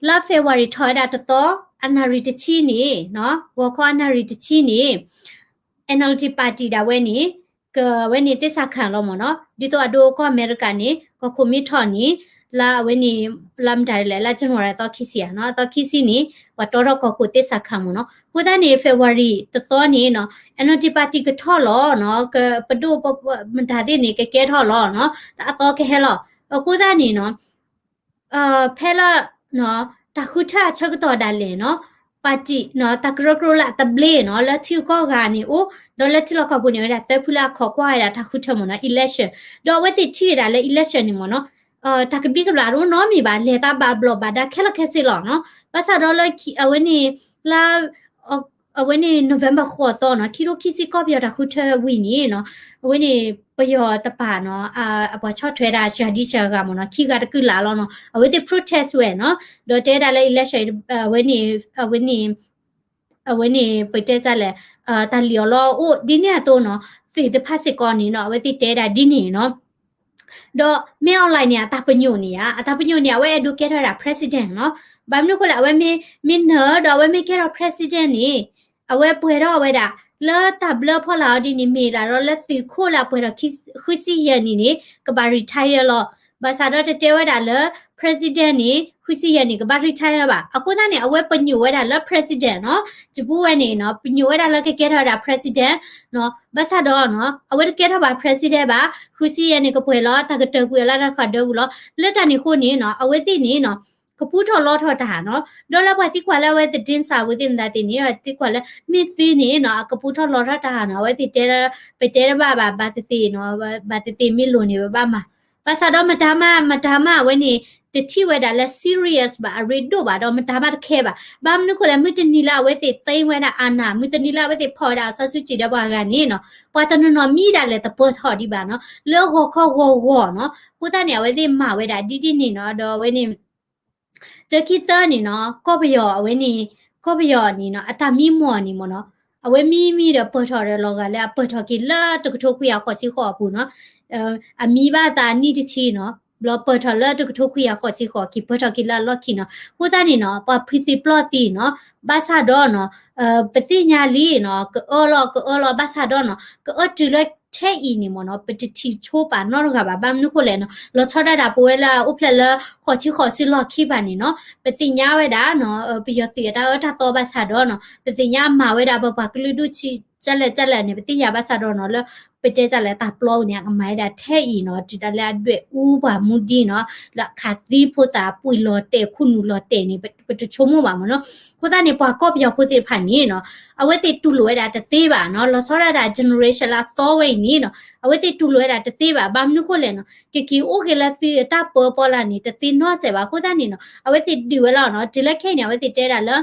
လါ February ထီၣ်ဝဲဒၣ်တသီ အနၣ်ရံၣ်တဆံန့ၣ်နီၤ ဂီၤခီအနၣ်ရံၣ်တဆံန့ၣ် NLD party ဒၣ်ဝဲန့ၣ် ကဝဲန့ၣ်သ့ၣ်စးခၣ်လီၤမ့ၢ်နီၤ ဒ်သိးအဒိကီၢ်အမဲရကၤန့ၣ် ကီၢ်ခိၣ်မ့ၢ်ထီၣ်န့ၣ် လါအဝဲန့ၣ် လါမတၤလဲၣ် လါ January အသီခံဆံဧါနီၤ အသီခံဆံန့ၣ် ပှၤတီထီၣ်ကီၢ်ခိၣ်သ့ၣ်စးခၣ်မ့ၢ်နီၤ အဃိသတးန့ၣ် February တသီန့ၣ်နီၤ NLD party ကထီၣ်လီၤနီၤ ကပဒိၣ်ပမတၤသ့ၣ်န့ၣ် ကကဲထီၣ်လီၤနီၤ တၢ်အသီကဟဲလီၤ အဃိသတးန့ၣ်နီၤ ဖဲလၢ တၢ်ဃုထၢအဆၢကတီၢ်ဒၣ်လဲာ်နီၤ party နီၤ တၢ်ကရၢကရိလၢအတဘျ့နီၤ လၢထံဂုၤကီၢ်ဂၤန့ၣ်အိၣ် ဒီးလၢထံလီၢ်ကီၢ်ပူၤန့ၣ်ဝဲဒၣ် သၢဖုလၢအခီၣ်ကွၢ်ဝဲဒၣ်တၢ်ဃုထၢမ့ၢ်နီၤ election ဒီးအဝဲသ့ၣ်ထံၣ်ဝဲဒၣ်လၢ election န့ၣ်မ့ၢ်နီၤ တၢ်ကဘံကဘျၣ်တအိၣ်နီတမံၤဘၣ် လဲၤသးဘၣ်ဘျီၣ်ဘၣ်ဒါခဲလၢာ်ခဲဆ့လီၤနီၤ ဘၣ်ဆၣ်ဒီးလၢအဝဲန့ၣ် လၢ အဝဲန့ၣ် November ဃိးသီနီၤ ခံထိခံဆံကီၢ်ပယီၤတၢ်ဃုထၢဝံၤန့ၣ်နီၤ အဝဲန့ၣ် ပယီၤတပၤနီၤ အပှၤဆီၣ်ထွဲဒၣ်စှၤဒံစှၤဂၤမ့ၢ်နီၤ ခံဂၤတကုၢ်လၢ်လီၤနီၤ အဝဲသ့ၣ် protest ဝဲနီၤ ဒီးတဲဒၣ်လၢ election အဝဲန့ၣ် အဝဲန့ၣ် အဝဲန့ၣ် ပတဲတၢ်လဲၣ် တၢ်လံၣ်အီၤလီၤအိၣ်ဒ်န့ၣ်အသိးနီၤ သုးတဖၣ်စ့ၢ်ကီးန့ၣ်နီၤ အဝဲသ့ၣ်တဲဒၣ်ဒ်န့ၣ်နီၤ ဒီးမ့ၢ် online န့ၣ် အတၢ်ပညိၣ်န့ၣ်ဧါ အတၢ်ပညိၣ်န့ၣ် အဝဲအဲၣ်ဒိးကဲထီၣ်ဝဲဒၣ် president နီၤ ဘၣ်မနုၤအဃိလဲၣ် အဝဲမ့ၢ် မ့ၢ်နၢၤဒီးအဝဲမ့ၢ်ကဲထီၣ် president န့ၣ် အဝဲပှဲၤထီၣ်ဝဲဒၣ် လၢတၢ်ဘျၢဖီလာ်အီၤဒ်န့ၣ် မ့ၢ်ဒၣ်ဒီးလၢသုးခိၣ်လၢအပှဲၤထီၣ် ဃုဆံယဲၢ်နံၣ်န့ၣ် ကဘၣ် retire လီၤ ဘၣ်ဆၣ်ဒီးတတဲဝဲဒၣ်လၢ president န့ၣ် ဃုဆံယဲၢ်နံၣ် ကဘၣ် retire ဘၣ် အဃိသတးန့ၣ် အဝဲပညိၣ်ဝဲဒၣ်လၢ president နီၤ တပူၤဝဲန့ၣ်နီၤ ပညိၣ်ဝဲဒၣ်လၢကကဲထီၣ်ဝဲဒၣ် president နီၤ ဘၣ်ဆၣ်ဒီးနီၤ အဝဲတကဲထီၣ်ဘၣ် president ဘၣ် ဃုဆံယဲၢ်နံၣ်ကပှဲၤလီၤ တၢ်ကတၢၢ်ကွံာ်အီၤလၢတၢ်တခီဒၢပူၤလီၤ လၢတၢ်န့ၣ်အဃိန့ၣ်နီၤ အဝဲသ့ၣ်န့ၣ်နီၤ ကပူထီၣ်လီထီၣ်တၢ်နီၤ ဒီးလၢပှၤသံကွၢ်လၢအဝဲသဒ့စၢ်ဝဲသ့ၣ်မတၤသ့ၣ်န့ၣ် သံကွၢ်လၢ မ့ၢ်သုန့ၣ်နီၤ အကပူထီၣ်လီထီၣ်တၢ်နီၤ အဝဲသ့ၣ်တဲ ပတဲတဘၣ်ဘၣ် ဘၣ်သ့ၣ်သ့ၣ်နီၤ ဘၣ်သ့ၣ်သ့ၣ်မ့ၢ်လိၣ်န့ၣ် ပဘၣ်မၤ ဘၣ်ဆၣ်ဒီးမတၤမး မတၤမး အဝဲန့ၣ် တထံၣ်ဝဲဒၣ်လၢ serious ဘၣ် အရ့ဒိၣ်ဘၣ်ဒီးမတၤမးတခဲဘၣ်. ဘၣ်မနုၤဃိလဲၣ် မုၢ်တနံၤလၢအဝဲသ့ၣ်သိမ်းဝဲဒၣ် အာဏာ, မုၢ်တနံၤလၢအဝဲသ့ၣ်ဖီၣ်ဝဲဒၣ် အောင်ဆန်းစုကြည် ဒီးပှၤဂၤန့ၣ်နီၤ, ပှၤတနီၤနီၤမံဒၣ်လဲာ်တပၢၤထီၣ်ဒံးဘၣ်နီၤ, လၢဂီၤခီဂီၤဂီၤနီၤ. အဃိသတးန့ၣ် အဝဲသ့ၣ်မၤဝဲဒၣ်ဒ်ဒ်န့ၣ်နီၤ, ဒီးအဝဲန့ၣ် တၢခံသၢန့ၣ်နီၤ, ကီၢ်ပယီၤအဝဲန့ၣ်, ကီၢ်ပယီၤန့ၣ်နီၤ, အတၢ်မံမီၢ်န့ၣ်မ့ၢ်နီၤ, အဝဲမံမံဒီးပၢၤထီၣ်ဒီးလီၤဂာ်လၢအပၢၤထီၣ်က့ၤလၢတကထိခွံကယၤဃိးဆံဃိးအပူၤနီၤ, အမံဘၣ်သးနံၣ်တဆံနီၤ, ဘျီပၢၤထီၣ်လၢတကထိခွံကယၤဃိးဆံဃိးခံ ပၢၤထီၣ်က့ၤလၢအလီၢ်ခံနီၤ. အဃိသတးန့ၣ်နီၤ, ပှၤဖုးသံပျီၢ်သံနီၤ, ဘၣ်ဆၣ်ဒီးနီၤ, ပသ့ၣ်ညါလံနီၤ, ကအၢလီၤ ကအၢလီၤ ဘၣ်ဆၣ်ဒီးနီၤ, ကအၢတုၤလၢထဲအံၤန့ၣ်မ့ၢ်နီၤ, ပတထံၣ်ဆိပာ်နီတဂၤဘၣ်. ဘၣ်မနုၤဃိလဲၣ်နီၤ, လီၤဆီဒၣ်တၢ်ပဝဲလၢအအိၣ်ဖျဲၣ်လၢဃိးဆံဃိးဆံလီၢ်ခံဘၣ်န့ၣ်နီၤ, ပသ့ၣ်ညါဝဲဒၣ်နီၤ, ပယီၤသုးအတၢ်အၢတၢ်သီဘၣ်ဆၣ်ဒီးနီၤ, ပသ့ၣ်ညါအမၤဝဲဒၣ်ပပှၤကလုာ်ဒူၣ်ဆံး ကလဲာ်ကလဲာ်န့ၣ် ပသ့ၣ်ညါဘၣ်ဆၣ်ဒီးနီၤ, လၢပတဲတၢ်လၢတၢ်ပျီန့ၣ် အကမၤဝဲဒၣ်ထဲအံၤနီၤ, တုၤဒၣ်လၢအဒွဲၣ်အူပှၤမူဒံးနီၤ, လၢအခးသံဖိသၣ်ပှံၤလီၤတဲာ် ခူၣ်နူာ်လီၤတဲာ်န့ၣ် ပတဆိကမိၣ်ဘၣ်မ့ၢ်နီၤ. အဃိသတးန့ၣ် ပှၤကီၢ်ပယီၤဖိသ့ၣ်တဖၣ်န့ၣ်နီၤ, အဝဲသ့ၣ်တူၢ်လိာ်ဝဲဒၣ်တသ့ဘၣ်နီၤ, လီၤဆီဒၣ်တၢ် generation လၢအသီဝဲအံၤန့ၣ်နီၤ, အဝဲသ့ၣ်တူၢ်လိာ်ဝဲဒၣ်တသ့ဘၣ်. ဘၣ်မနုၤဃိလဲၣ်နီၤ, ကက့ၤအိၣ်က့ၤလၢသုးအတၢ်ပၢပီလၢ်န့ၣ် တသ့နီစဲးဘၣ်. အဃိသတးန့ၣ်နီၤ, အဝဲသ့ၣ်ဒုးဝဲလီၤနီၤ, တုၤလၢခဲအံၤန့ၣ် အဝဲသ့ၣ်တဲဒၣ်လၢ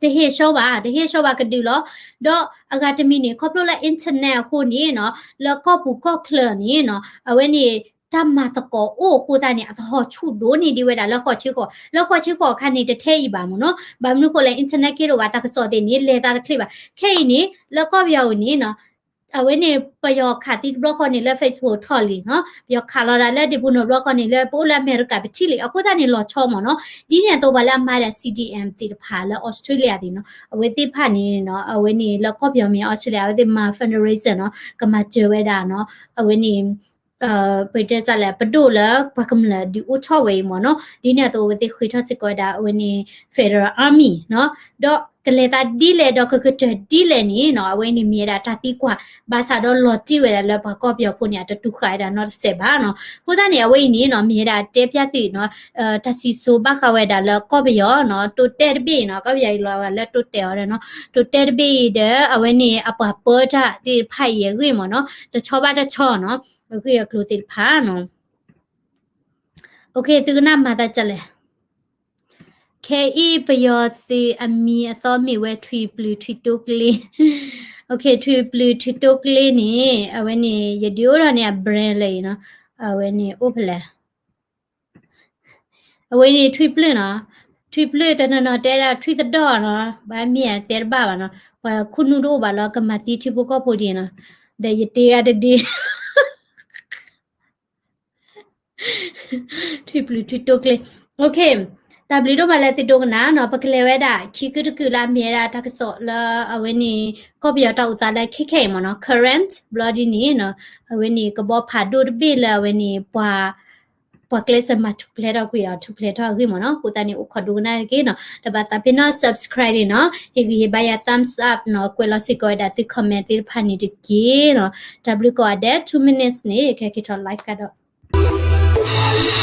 တဟ့ၣ်ဆှီဘၣ်, တဟ့ၣ်ဆှီဘၣ်ကဒုးလီၤ. ဒီးအဂၤတမံၤန့ၣ် ခီဖျိလၢ internet အဃိန့ၣ်နီၤ, လၢကီၢ်ပူၤကီၢ်ချၢန့ၣ်နီၤ, အဝဲန့ၣ် တၢ်မၤသကိးအိၣ်အဃိသတးန့ၣ် အသဟီၣ်ဆူၣ်ဒိၣ်န့ၢ်ဒံးဝဲဒၣ်လၢဃိးဆံဃိး, လၢဃိးဆံဃိးအခါန့ၣ် တထဲအံၤဘၣ်မ့ၢ်နီၤ. ဘၣ်မနုၤဃိလဲၣ် internet က့ၤဒိၣ်ဘၣ် တၢ်ကစီၣ်သ့ၣ်န့ၣ် လဲၤသးတချ့ဘၣ်. ခဲအံၤန့ၣ် လၢကီၢ်ပယီၤအံၤန့ၣ်နီၤ, အဝဲန့ၣ် ပယီၤခးသံတဘျီဃီန့ၣ်လၢ Facebook ထီၣ်လံနီၤ, ပယီၤခးလီၤဒၣ်လၢဒ့ၣ်ပူၤနီၤတဘျီဃီန့ၣ် လၢပအိၣ်လၢအမဲရကၤပထံၣ်လံ. အဃိသတးန့ၣ် လီၤဆီမ့ၢ်နီၤ. ဒ်န့ၣ်အသိးပှၤလၢအမၤဒၣ် C D M သ့ၣ်တဖၣ်လၢ Australia သ့ၣ်နီၤ, အဝဲသ့ၣ်တဖၣ်န့ၣ်နီၤ, အဝဲန့ၣ်လၢကီၢ်ပယီၤမ့ၢ် Australia အဝဲသ့ၣ်မၤ fundraiser နီၤ, ကမၤစၢၤဝဲဒၣ်နီၤ, အဝဲန့ၣ် ပတဲစၢ်လဲၣ် ပဒိၣ်လၢပှၤကမျၢၢ်ဒုးအိၣ်ထီၣ်ဝဲအံၤမ့ၢ်နီၤ. ဒ်န့ၣ်အသိးအဝဲသ့ၣ်ဃ့ထီၣ်စ့ၢ်ကီးဝဲဒၣ် အဝဲန့ၣ် Federal Army နီၤ, ဒီးကလဲၤသးဒ်လဲၣ် ဒီးကကတၢၢ်ဒ်လဲၣ်န့ၣ်နီၤ, အဝဲန့ၣ်မ့ၢ်ဝဲဒၣ်တၢ်သံကွၢ်, ဘၣ်ဆၣ်ဒီးလီၤတံၢ်ဝဲဒၣ်လၢပှၤကီၢ်ပယီၤဖိန့ၣ် အတတူၢ်ဃာ်ဝဲဒၣ်နီတစဲးဘၣ်နီၤ. အဃိသတးန့ၣ် အဝဲအံၤန့ၣ်နီၤ မ့ၢ်ဝဲဒၣ်တဲပျၢ်သုးနီၤ, တၢ်စံၣ်စိၤဘၣ်ဃးဝဲဒၣ်လၢကီၢ်ပယီၤနီၤ, တိတဲာ်တဘ့ၣ်နီၤ, ကီၢ်ပယီၤအံၤလီၤဂာ်လၢတိတဲာ်အီၤဒီးနီၤ, တိတဲာ်တဘ့ၣ်အံၤဒီး အဝဲန့ၣ်အပှၤပၢတၢ်သ့ၣ်တဖၣ်အံၤအဂ့ၢ်မ့ၢ်နီၤ, တဆီဘၣ်တဆီနီၤ, အဂ့ၢ်အကျိၤသ့ၣ်တဖၣ်နီၤ. သုကနၣ်မၤသးဒ်လဲၣ်. ခဲအံၤပယီၤသုးအမံၤအသီမ့ၢ်ဝဲ ထွံၣ်ပျုၢ်ထွံၣ်တိကျ့. ထွံၣ်ပျုၢ်ထွံၣ်တိကျ့န့ၣ် အဝဲန့ၣ် ယဒုးအိၣ်ထီၣ်န့ၣ် အ brand လၢာ်အံၤနီၤ, အဝဲန့ၣ်အိၣ်ဖဲလဲၣ်. အဝဲန့ၣ်ထွံၣ်ပျုၢ်နီၤ, ထွံၣ်ပျုၢ်တနီၤနီၤတဲဒၣ်ထွံၣ်သဒီၣ်နီၤ, ဘၣ်မ့ၢ်အတဲတဘၣ်ဘၣ်နီၤ, ပှၤခူၣ်နူာ်တအိၣ်ဘၣ်လီၤ ကမၤသံထံဖိကီၢ်ဖိဒ်နီၤ, ဒီးယတ့အါတဒ့ ထွံၣ်ပျုၢ်ထွံၣ်တိကျ့. တၢ်ဘျုးဒိၣ်မးလၢသုဒိကနၣ်နီၤ, ပကလဲၤဝဲဒၣ်ခံကုတကုလၢအမ့ၢ်ဝဲဒၣ်တၢ်ကစီၣ်လၢအဝဲန့ၣ် ကီၢ်ပယီၤတၢ်အိၣ်သးလၢခဲခဲအံၤမ့ၢ်နီၤ, current ဘျီဒ်န့ၣ်နီၤ, အဝဲန့ၣ်ကဘီဖးဒိၣ်တဘ့ၣ်လၢအဝဲန့ၣ် ပှၤ ပှၤကျဲးစၢးမၤထူၣ်ဖျဲးထီၣ်ကွံာ်အီၤ ထူၣ်ဖျဲးထီၣ်အဂ့ၢ်မ့ၢ်နီၤ, အဃိသတးန့ၣ် အိၣ်ခိးဒိကနၣ်တက့ၢ်နီၤ, တဘၣ်သးပ့ၤနီၣ် subscribe န့ၣ်နီၤ, ဟ့ၣ်ဂံၢ်ဟ့ၣ်ဘါယၤ thumbs up နီၤ, ကွဲးလီၤစ့ၢ်ကီးဝဲဒၣ်သု comment သ့ၣ်တဖၣ်န့ၣ်တက့ၢ်နီၤ, တၢ်ဘျုးကိးဂၤဒဲး, two minutes န့ၣ် ကဟဲက့ၤထီၣ် live ကဒီး.